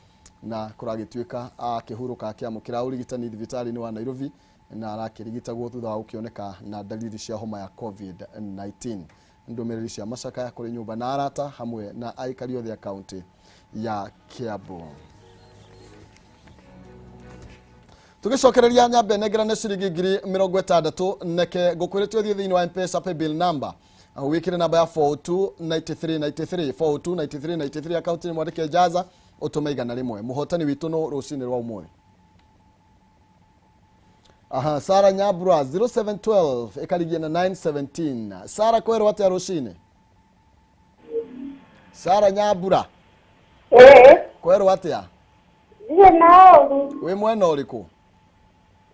Na kũragĩtuĩka akĩhurũka akĩamũkĩra ũrigitani thibitarĩ-inĩ wa Nairobi na arakĩrigitagwo thutha wa gũkĩoneka na dalili cia homa ya COVID-19. Ndũmĩrĩri cia macakaya kũrĩ nyũmba na arata hamwe na aikari othe a kaunti ya Kiambu. Tugicokereria nyambe nengerane ciringi 60,000 neke ngukwirite uthie thiini wa M-Pesa paybill number wikire namba ya 429393 429393 akaunti ni mwandike Jaza utume 100. Muhotani witu no rucini rwa umuthi. Aha, Sara Nyabura 0712 ikarigia na 917. Sara kwerwo atia rucini? Sara Nyabura. Eh. Kwerwo atia? Ndiye na wi mwena uriku?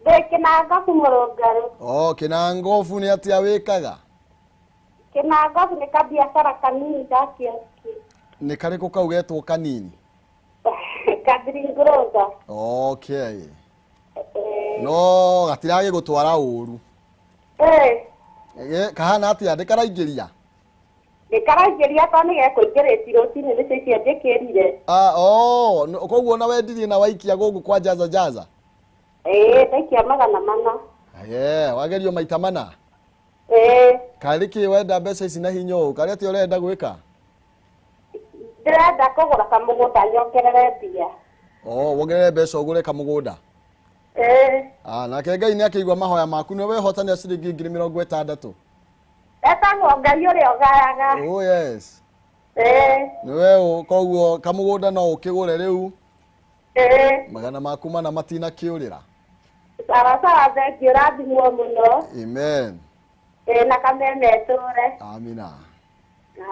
Ndĩ Kĩnangobu Mũrũngarũ. Oh, Kĩnangobu nĩ atia wĩkaga? Kĩnangobu nĩ kabiacara kanini ga kioski. Nĩ karĩkũ kau getwo kanini? Ka green grocer. Okay. No gatiragĩgũtwara ũru. Eh. Kahana atia ndĩkaraingĩria? Ndĩkaraingĩria tondũ nĩ gekũingĩrĩtie rũcinĩ nĩcio icio njĩkĩrire. Ah, oh, koguo ona wendirie na waikia gũkũ kwa Jaza Jaza? Eh, ndaikia 400. Eh, wagerio maita mana? Eh. Karĩ kĩ wenda mbeca ici na hinya ũũ? Karĩ atĩa ũrenda gwĩka? Ndĩrenda kũgũra kamũgũnda nyongerere mbia. Oh, wongerere mbeca ũgũre kamũgũnda? Eh. Ah, nake Ngai nĩ akĩigua mahoya maku nĩ wehotania ciringi 60,000. Etagwo Ngai ũrĩa ũgayaga. Oh yes. Eh. Nĩwe ũ koguo kamũgũnda no ũkĩgũre rĩu. Eh. 400 matinakĩũrĩra. Sawa sawa, thengiũ, ũrathimwo mũno. Amen. Eh, na Kameme ĩtũre. Amina.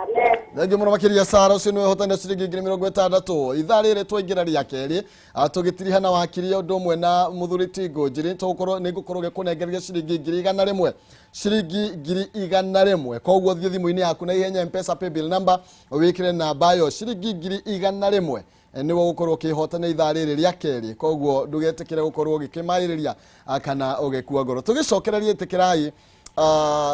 Amen. Thengiũ mũno makĩria Sara, ũcio nĩwe ũhotanire ciringi 60,000. Ithaa rĩrĩ twaingĩra rĩa kerĩ tũgĩtiriha na wakiri ũndũ ũmwe na mũthuri ti Ngũnjiri tũgũkorwo nĩ ngũkorwo ngĩkũnengereria ciringi 100,000 ciringi 100,000. Koguo thiĩ thimũ-inĩ yaku na ihenya M-Pesa paybill number wĩkĩre namba ĩyo ciringi 100,000 nĩguo gũkorwo ũkĩhotana ithaa rĩrĩ rĩa kerĩ. Koguo ndũgetĩkĩre gũkorwo ũgĩkĩmaĩrĩria kana ũgĩkua ngoro. Tũgĩcokereria ĩtĩkĩrai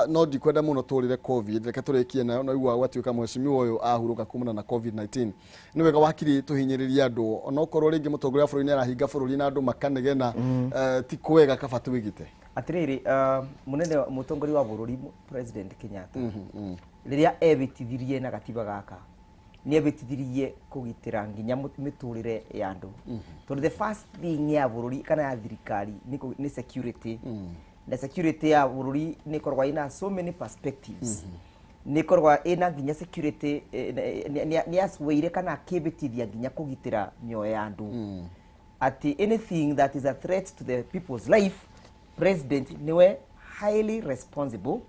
no ndikwenda muno tũrĩre COVID, reke tũrĩkie nayo no igua gwatuĩka mheshimiwa ũyũ ahurũka kumana na COVID-19. Nĩ wega wakiri tũhinyĩrĩrie andũ onokorwo rĩngĩ mũtongoria wa bũrũri nĩarahinga bũrũri na andũ makanegena ti kwega kaba twĩgite. Atĩrĩrĩ, mũnene mũtongoria wa bũrũri President Kenyatta rĩrĩa ebĩtithirie na gatiba gaka nĩ ebĩtithirie kũgitĩra nginya mĩtũrĩre ya andũ tondũ the first thing ya bũrũri kana ya thirikari nĩ security. Na security ya bũrũri nĩ ĩkoragwo ĩna so many perspectives. Nĩ ĩkoragwo ĩna nginya security nĩ acweire kana akĩbĩtithia nginya kũgitĩra mĩoyo ya andũ. Atĩ anything that is a threat to the people's life, president niwe highly responsible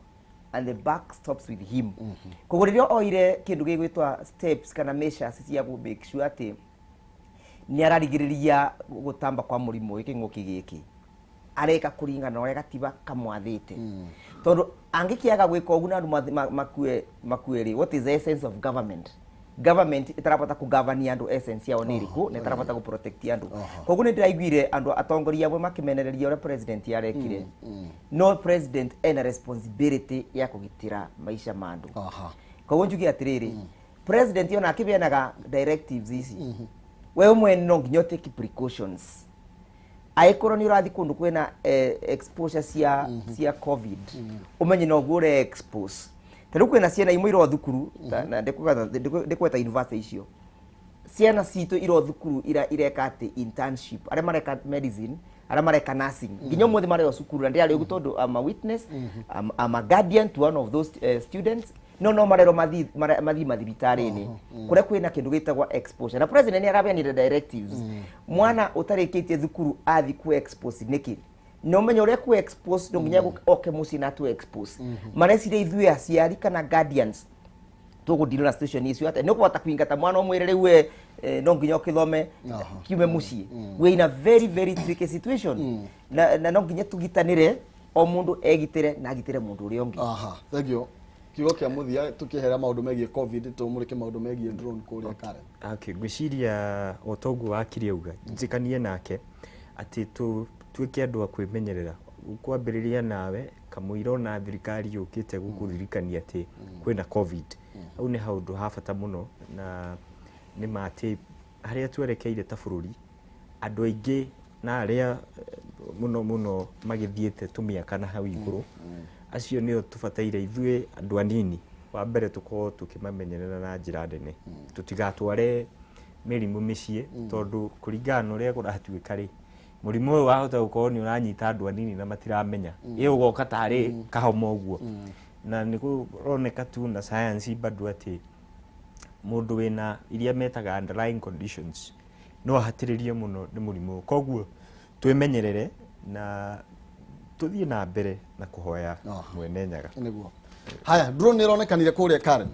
and the buck stops with him. Koguo rĩrĩa oire kĩndũ gĩgwĩtwa steps kana measures cia gũ make sure atĩ nĩ ararigĩrĩria gũtamba kwa mũrimũ ũyũ kĩng'ũki gĩkĩ areka kũringana na ũrĩa gatiba kamwathĩte. Tondũ angĩkĩaga gwĩka ũguo na andũ makue rĩ, what is the essence of government? Government ĩtarabota kũgavania andũ essence yao nĩ ĩrĩkũ na ĩtarabota gũprotect andũ. Koguo nĩ ndĩraiguire andũ atongoria amwe makĩmenereria ũrĩa president arekire. No president ena responsibility ya kũgitĩra maica ma andũ. Koguo njuge atĩrĩrĩ, president ona akĩbeanaga directives ici, we mwene no nginya take precautions. Angĩkorwo nĩ ũrathiĩ kũndũ kwĩna exposure cia COVID, ũmenye no guo ũre expose. Ta rĩu kwĩna ciana imwe iro thukuru na ndĩkweta university icio. Ciana citũ iro thukuru ireka atĩ internship, arĩa mareka medicine, arĩa mareka nursing. Nginya ũmũthĩ marĩ o cukuru na ndĩrarĩ ũguo tondũ I'm a witness, I'm a guardian to one of those students. No marerwo mathiĩ mathibitarĩ-inĩ kũrĩa kwĩna kĩndũ gĩtagwo exposure. Na president nĩ arabeanire directives. Mwana ũtarĩkĩtie thukuru athiĩ ku expose nĩkĩ? No menye ũrĩa ku expose no nginya oke mũciĩ na tu expose. Mareciria ithuĩ aciari kana guardians tũgũdeal na situation icio atĩa? Nĩ ũkũhota kũingata mwana ũmwĩre rĩu we no nginya ũkĩthome kiume mũciĩ. We in a very very tricky situation. Na no nginya tũgitanĩre o mũndũ egitĩre na agitĩre mũndũ ũrĩa ũngĩ. Aha, thank you. Kiugo kĩa mũthia tũkĩhera maũndũ megiĩ COVID tũmũrĩke maũndũ megiĩ drone kũrĩa Karen. Okay, ngwĩciria o toguo wakiri auga njĩkanie nake atĩ tuĩke andũ a kwĩmenyerera kwambĩrĩria nawe kamũira ona thirikari yũkĩte gũkũririkania atĩ kwĩna COVID. Hau nĩ haũndũ ha bata mũno na nĩ ma atĩ harĩa twerekeire ta bũrũri Andũ aingĩ na arĩa mũno mũno magĩthiĩte tũmĩaka na hau igũrũ, acio nĩo tũbataire ithuĩ andũ anini wa mbere tũkorwo tũkĩmamenyerera na njĩra nene, tũtigatware mĩrimũ mĩciĩ, tondũ kũringana na ũrĩa kũratuĩka rĩ, mũrimũ ũyũ wahota gũkorwo nĩ ũranyita andũ anini na matiramenya, ĩ ũgoka tarĩ kahoma ũguo, na nĩ kũroneka tu na science bado atĩ mũndũ wĩna iria metaga underlying conditions no ahatĩrĩrie mũno nĩ mũrimũ ũyũ. Koguo twĩmenyerere na tũthiĩ na mbere na kũhoya Mwene Nyaga. Nĩguo. Haya, drone nĩ ĩronekanire kũrĩa Karen.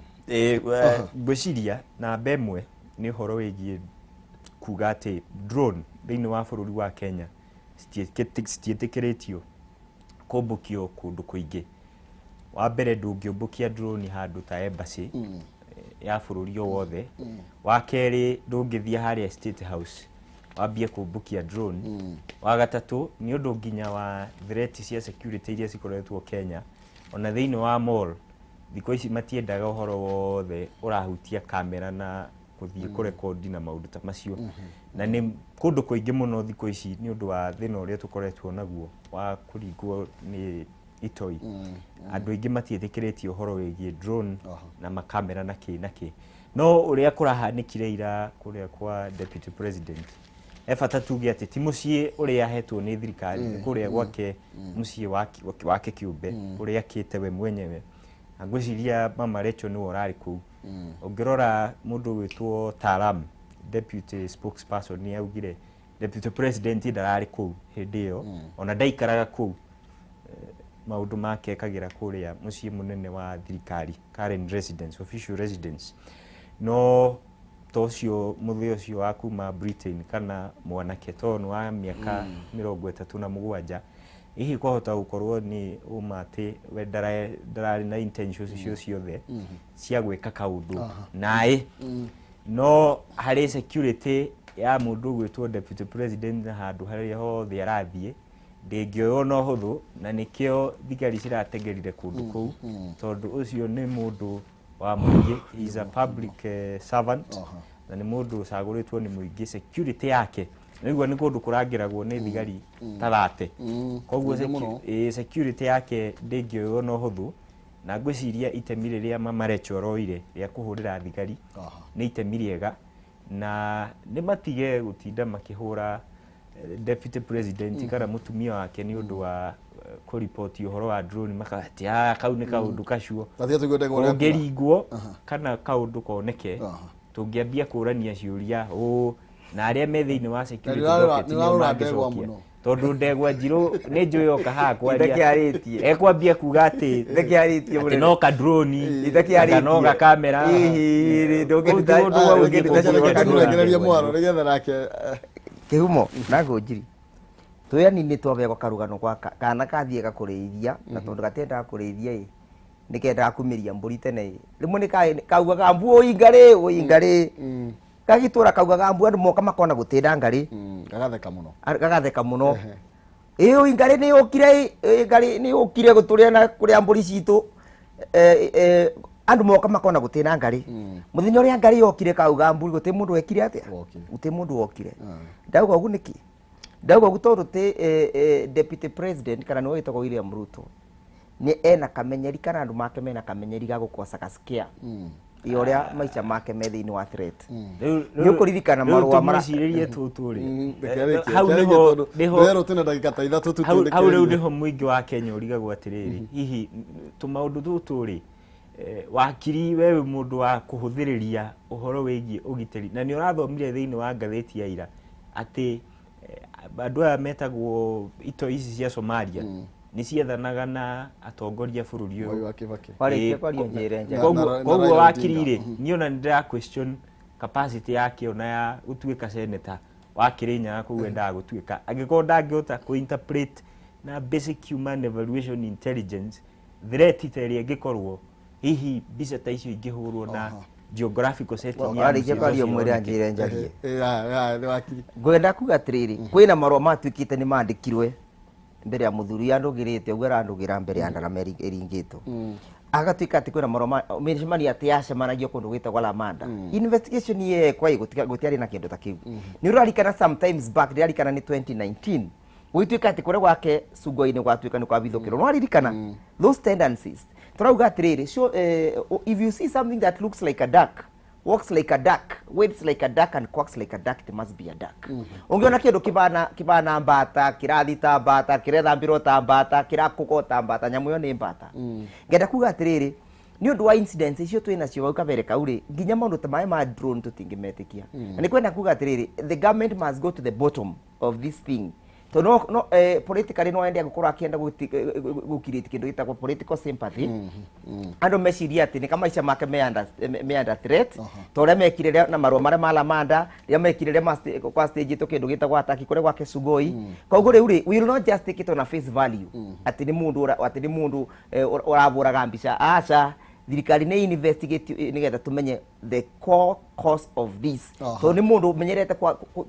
Ngwĩciria namba ĩmwe nĩ ũhoro wĩgiĩ kuga atĩ drone thĩinĩ wa bũrũri wa Kenya citiĩtĩkĩrĩtio kũmbũkio kũndũ kũingĩ. Wa mbere, ndũngĩũmbũkia drone handũ ta embassy ya bũrũri o wothe. Wa kerĩ, ndũngĩthiĩ harĩa State House wambie kũmbũkia drone. Wa gatatũ, nĩ ũndũ nginya wa threat cia security iria cikoretwo Kenya, ona thĩinĩ wa mall thikũ ici matiendaga ũhoro wothe ũrahutia kamera na gũthiĩ kũrekondi na maũndũ ta macio, na nĩ kũndũ kũingĩ mũno thikũ ici nĩ ũndũ wa thĩna ũrĩa tũkoretwo naguo wa kũringwo nĩ itoi, andũ aingĩ matiĩtĩkĩrĩtie ũhoro wĩgiĩ drone na makamera na kĩ na kĩ. No ũrĩa kũrahanĩkire ira kũrĩa kwa deputy president, he bata tuge atĩ ti mũciĩ ũrĩa ahetwo nĩ thirikari, nĩ kũrĩa gwake mũciĩ wake kĩũmbe ũrĩa akĩte we mwenyewe, na ngwĩciria Mama Rachel nĩwe ũrarĩ kũu. Ũngĩrora mũndũ ũgwĩtwo Talam, deputy spokesperson, nĩ augire deputy president ndararĩ kũu hĩndĩ ĩyo, ona ndaikaraga kũu, maũndũ make ekagĩra kũrĩa mũciĩ mũnene wa thirikari, Karen residence, official residence. No ta ũcio mũthĩ ũcio wa kuma Britain kana mwanake to nĩ wa mĩaka 37, hihi kwahota gũkorwo nĩ ũma atĩ we ndararĩ na intentions icio ciothe cia gwĩka kaũndũ naĩ, no harĩ security ya mũndũ ũgwĩtwo deputy president na handũ harĩa hothe arathiĩ ndĩngĩoywo na ũhũthũ, na nĩkĩo thigari ciratengerire kũndũ kũu, tondũ ũcio nĩ mũndũ wa mũingĩ, he is a public servant, na nĩ mũndũ ũcagũrĩtwo nĩ mũingĩ. Security yake nĩguo nĩ kũndũ kũrangĩragwo nĩ thigari ta 30, koguo Nyingĩ mũno. Security yake ndĩngĩoywo na ũhũthũ, na ngwĩciria itemi rĩrĩa Mama Rachel aroire rĩa kũhũrĩra thigari nĩ itemi rĩega, na nĩ matige gũtinda makĩhũra deputy president kana mũtumia wake nĩ ũndũ wa kũripoti ũhoro wa drone, makaga atĩ, "Ah, kau nĩ kaũndũ kacuo." Tathia tũigue ndegwa ũrĩa kuga. Kũngĩringwo kana kaũndũ koneke, tũngĩambia kũrania ciũria ũ na arĩa me thĩinĩ wa security docket nĩo Nĩũrarora ndegwa mangĩcokia. mũno. Tondũ ndegwa njirũ nĩ njũĩ yoka haha kwaria, Ndakĩarĩtie. ekwambia kuga atĩ Ndakĩarĩtie atĩ mũnene. no kadroni Ndakĩarĩtie. kana no gakamera. Ĩhĩ, Kũu ti ũndũ wa gũthiĩ Reke kũhũra tũmũrekererie ndegwa mwaro njirũ. nĩgetha nake Kĩhumo na ngũnjiri twĩ anini twabegwo karũgano gwa kana kathiĩga kũrĩithia, na tondũ gatiendaga kũrĩithia ĩ nĩ kendaga kumĩria mbũri tene ĩ rĩmwe nĩ kaugaga mbu ũi ngarĩ ũi ngarĩ, gagĩtũra kaugaga mbu, andũ moka makona gũtĩnda ngarĩ. Gagatheka mũno. Gagatheka mũno, ĩ ũi ngarĩ nĩ yũkire ĩ ngarĩ nĩ yũkire gũtũrĩa na kũrĩa mbũri citũ. Andũ moka makona gũtĩna ngarĩ. Mũthenya ũrĩa ngarĩ yokire kauga mbũri, gũtĩ mũndũ wekire atĩa? Wokire. Gũtĩ mũndũ wokire. Ndauga ũguo nĩkĩ? Ndauga ũguo tondũ tĩ deputy president kana nĩwe wĩtagwo William Ruto nĩ ena kamenyeri kana andũ make mena kamenyeri ga gũkosa scare ya ũrĩa maica make me thĩinĩ wa threat. Nĩ ũkũririkana Rĩu marũa mara tũmwĩcirĩrie tũtũ rĩ, Reke arĩkie, hau reke arĩkie nĩho tondũ nĩho ndĩrerwo twĩna ndagĩka ta 3 tu. Hau rĩu Tũrĩkĩrĩrie. nĩho mũingĩ wa Kenya ũrigagwo atĩrĩrĩ, hihi tũmaũndũ tũtũ rĩ, wakiri we wĩ mũndũ wa kũhũthĩrĩria ũhoro wĩgiĩ ũgitĩri, na nĩ ũrathomire thĩinĩ wa ngathĩti ya ira atĩ andũ aya metagwo itoi ici cia Somalia nĩ ciethanaga na atongoria bũrũri Mwai ũyũ. wa Kibaki. Warĩkia Ĩ, kwaria njĩre njega. Na Koguo Raila wakiri Odinga. rĩ, niĩ ona nĩ ndĩra question capacity yake ona ya gũtuĩka senator wa Kĩrĩnyaga kũu endaga gũtuĩka, angĩkorwo ndangĩhota kũ interpret na basic human evaluation intelligence threat ta ĩrĩa ĩngĩkorwo hihi mbica ta icio ingĩhũrwo na geographical setting ya Warĩkia mũciĩ kwaria ũcio mwĩre yoneke. njĩre njarie. Haya, haya, nĩ wakiri. Ngwenda kuga atĩrĩrĩ, kwĩna marũa matuĩkĩte nĩ mandĩkirwe mbere ya mũthuri andũgĩrĩte ũguo arandũgĩra mbere ya ndarama ĩringĩtwo. Agatuĩka atĩ kwĩna marũa mĩcemanio atĩ yacemanagio kũndũ gwĩtagwo Lamanda. Investigation yekwa ĩ gũtiarĩ na kĩndũ ta kĩu. Nĩ ũrarikana sometimes back, ndĩrarikana nĩ 2019, gũgĩtuĩka atĩ kũrĩa gwake Sugoi-inĩ gwatuĩka nĩ kwabithũkĩrwo. Nĩ waririkana those tendencies? Tũrauga atĩrĩrĩ, so, if you see something that looks like a duck, walks like a duck, waits like a duck and quacks like a duck, it must be a duck. Ũngĩona kĩndũ kĩbana mbata, kĩrathi ta mbata, kĩrethambĩrwo ta mbata, kĩrakũkwo ta mbata, nyamũ ĩyo nĩ mbata. Ngenda kuga atĩrĩrĩ, nĩ ũndũ wa incidents icio twĩ nacio hau kabere kau rĩ, nginya maũndũ ta maya ma drone tũtingĩmetĩkia. Na nĩ kwenda kuga atĩrĩrĩ, the government must go to the bottom of this thing, tondũ no politically no ende gũkorwo akĩenda gũcreate kĩndũ gĩtagwo political sympathy, andũ meciria atĩ nĩ kamaica make me under threat, ta ũrĩa mekire na marũa marĩa ma Lamanda, rĩrĩa mekire rĩrĩa kwa stage ĩtũ kĩndũ gĩtagwo ataki kũrĩa gwake Sugoi. Koguo rĩu rĩ, we will not just take it on a face value atĩ nĩ mũndũ ũrabũraga mbica. Aca, thirikari nĩ investigate nĩgetha tũmenye the core cause of this, tondũ nĩ mũndũ ũmenyerete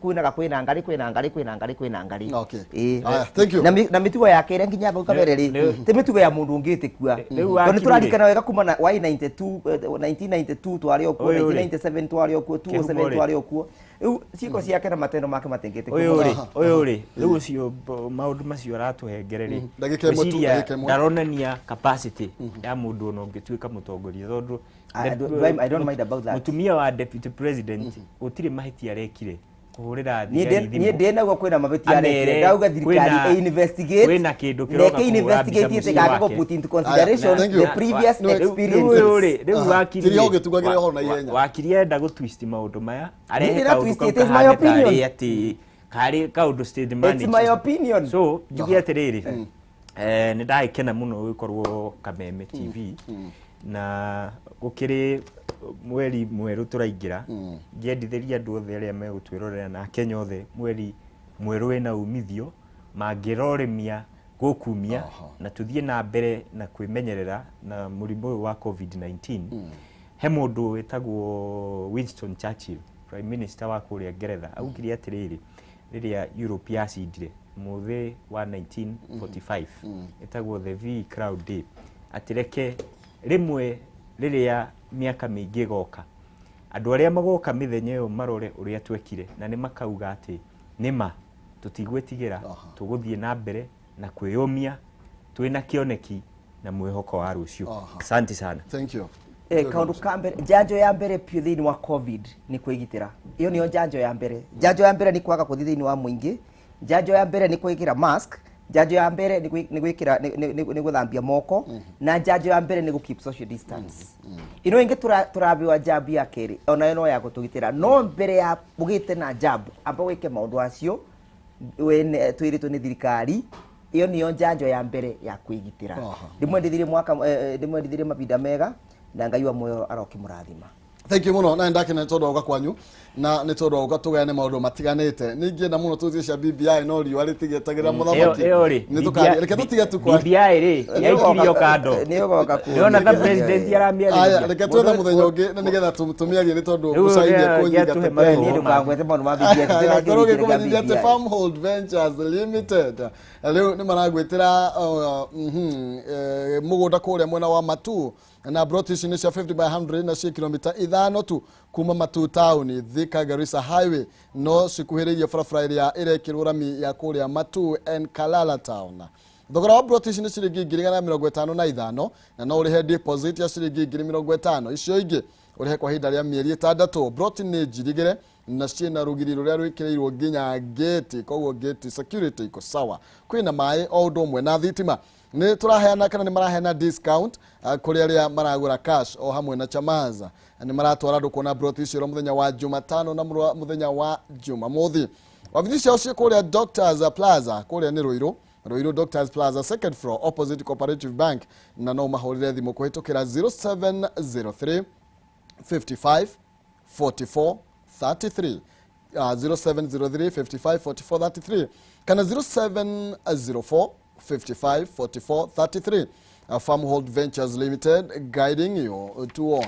kwĩnaga kwĩna ngarĩ, kwĩna ngarĩ, kwĩna ngarĩ, kwĩna ngarĩ. Aya, thank you. Na mĩtugo yake ĩrĩa nginya hau kabere rĩ, ti mĩtugo ya mũndũ ũngĩtĩkua, Rĩu tondũ nĩ wakiri rĩ. tũrarikana wega kuma na y 92, 1992 twarĩ o kuo, Ũyũ rĩ. 1997 twarĩ o kuo, 2007 Kĩhumo rĩ. twarĩ o kuo. Rĩu ciĩko ciake na matendo make matingĩtĩkio. Ũyũ rĩ, ũyũ rĩ, rĩu ũcio maũndũ macio aratũhengere rĩ, Ndagĩka ĩmwe tu, ngwĩciria ndagĩka ĩmwe. ndaronania capacity ya mũndũ ona ũngĩtuĩka mũtongoria, tondũ I don't mind about that. Mũtumia wa deputy president gũtirĩ mahĩtia arekire kũhũrĩra Niĩ thigari niĩ thimũ. ndĩ naguo kwĩna mahĩtia Amere arekire. Ndauga thirikari kwĩna- ĩ investigate kwĩna kĩndũ na kĩroka ĩkĩ kũhũra mbica investigate mũciĩ ĩtikage wake. put into consideration Thank you. the previous experiences. Rĩu rĩ, rĩu wakiri Tiria rĩ, ũgĩtugagĩra ũhoro na ihenya. Wakiri enda gũ twist maũndũ maya, arehe Ndĩra kaũndũ twist kau it, is my kahane opinion. tarĩ atĩ karĩ kaũndũ state It's managed. my opinion. So njuge atĩrĩrĩ, nĩ ndagĩkena mũno gũkorwo Kameme TV, na gũkĩrĩ mweri mwerũ tũraingĩra. Ngĩendithĩria andũ othe arĩa megũtwĩrorera na Akenya othe mweri mwerũ wĩna umithio mangĩrorĩmia gũkumia na tũthiĩ na mbere na kwĩmenyerera na mũrimũ ũyũ wa COVID-19. He mũndũ wĩtagwo Winston Churchill, prime minister wa kũrĩa Ngeretha, augire atĩrĩrĩ rĩrĩa Europe yacindire mũthĩ wa 1945, ĩtagwo the V Crowd Day, atĩ reke rĩmwe rĩrĩa mĩaka mĩingĩ ĩgoka, andũ arĩa magoka mĩthenya ĩyo marore ũrĩa twekire na nĩ makauga atĩ nĩma tũtigwĩtigĩra, tũgũthiĩ na mbere na kwĩyũmia twĩna kĩoneki na mwĩhoko wa rũciũ. Asante sana. Thank you. Kaundu ka mbere, njanjo ya mbere piũ thĩinĩ wa COVID nĩ kwĩgitĩra. Ĩyo nĩyo njanjo ya mbere. Njanjo ya mbere nĩ kwaga kũthiĩ thĩinĩ wa mũingĩ. Njanjo ya mbere nĩ gwĩkĩra mask. Njanjo ya mbere nĩ gwĩkĩra nĩ gũthambia moko, na njanjo ya mbere nĩ gũ keep social distance. Ĩno ĩngĩ tũrabewa jab ya kerĩ, onayo no ya gũtũgitĩra, no mbere ya ũgĩte na jab, amba wĩke maũndũ acio wene twĩrĩtwo nĩ thirikari. Ĩyo nĩyo njanjo ya mbere ya kwĩgitĩra. Ndĩmwendithirie mwaka, ndĩmwendithirie mabinda mega, na Ngai wa muoyo arokĩmũrathima. Thank you muno, na ndakena nĩ tondũ wa gũka kwanyu na nĩ tondũ wa gũka tũgayane maũndũ matiganĩte. Ningĩenda mũno tũthiĩ cia BBI, no riũa rĩtigĩtagĩra mũthamaki. Ĩyo rĩ, Nĩ tũkaria, reke tũtige tu kwaria. BBI rĩ, yaikirio kando. Nĩ ũgoka kuo. Nĩwona ta president Aya, aramĩarĩrĩria. reke twethe mũthenya ũngĩ na nĩgetha tũmĩarie, nĩ tondũ Rĩu mũcaine gĩatũhe kũnyinga. marũa. Niĩ ndũkangwete maũndũ ma BBI. Aya, korwo Tũtirĩ gĩkũmenyithia atĩ BBI. Farmhold Ventures Limited rĩu nĩ maragwĩtĩra mũgũnda kũrĩa mwena wa Matu, na broti ici nĩ cia 50 by 100 na ciĩ kilomita 5 tu kuma Matu taũni, Thika Garissa Highway, no cikuhĩrĩirie barabara ĩrĩa ĩrekĩrwo rami ya kũrĩa Matu and Kalala town. Thogora wa broti ici nĩ ciringi 155,000, na no ũrĩhe deposit ya ciringi 50,000, icio ingĩ ũrĩhe kwa ihinda rĩa mĩeri 6. Broti nĩ njirigĩre na ciĩna rũgiri rũrĩa rwĩkĩrĩirwo nginya gate, koguo gate security iko sawa. Kwĩna maĩ o ũndũ ũmwe na thitima. Nĩ tũraheana kana nĩ maraheana discount kũrĩ arĩa maragũra cash o hamwe na chamaza. Nĩ maratwara andũ kuona broti icio mũthenya wa Jumatano na mũthenya wa Jumamothi. Wabici ciao ciĩ kũrĩa Doctors Plaza, kũrĩa nĩ Rũirũ, Ruiru Doctors Plaza, second floor, opposite Cooperative Bank, na no mahũrĩre thimũ kũhĩtũkĩra 0703 55 44 33, 0703 55 44 33 kana 0704 55 44 33. Farmhold Ventures Limited, guiding you to own.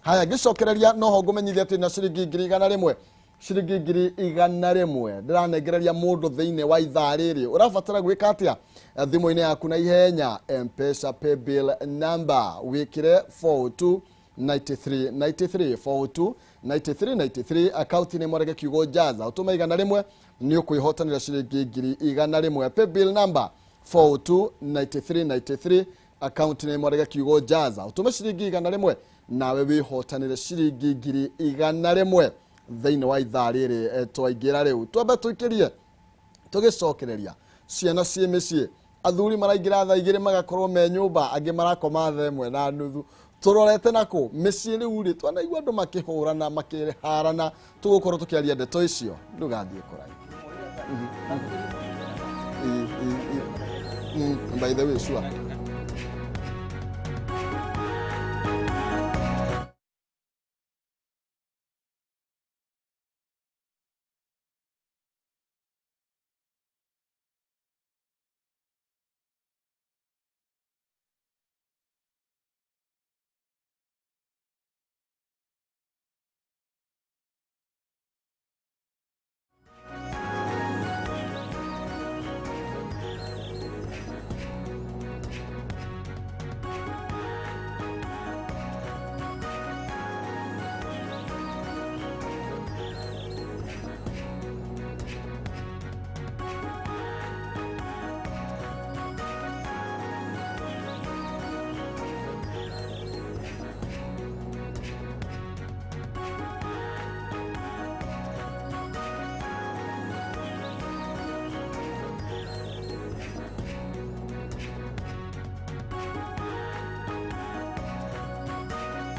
Haya, ngĩcokereria noho ngũmenyithia atĩ na ciringi 100,000. Ciringi 100,000 ndĩranengereria mũndũ thĩinĩ wa ithaa rĩrĩ. Ũrabatara gwĩka atĩa? Thimũ-inĩ yaku na ihenya, Mpesa paybill number wĩkĩre 402 93 93 402 93 93, akaunti nĩ mwareke kiugo jaza, ũtũme 100, nĩ ũkwĩhotanĩra ciringi 100,000. Paybill number 402 93 93, akaunti nĩ mwareke kiugo jaza, ũtũme ciringi 100, nawe wĩhotanĩre ciringi 100,000 thĩinĩ wa ithaa rĩrĩ. Twaingĩra rĩu, twambe tũikĩrie tũgĩcokereria ciana ciĩ mĩciĩ. Athuri maraingĩra thaa 2, magakorwo me nyũmba, angĩ marakoma thaa 1:30. Tũrorete nakũ mĩciĩ rĩu rĩ, twanaigua andũ makĩhũrana, makĩharana. Tũgũkorwo tũkĩaria ndeto icio, ndũgathiĩ kũraihu. By the way, sure.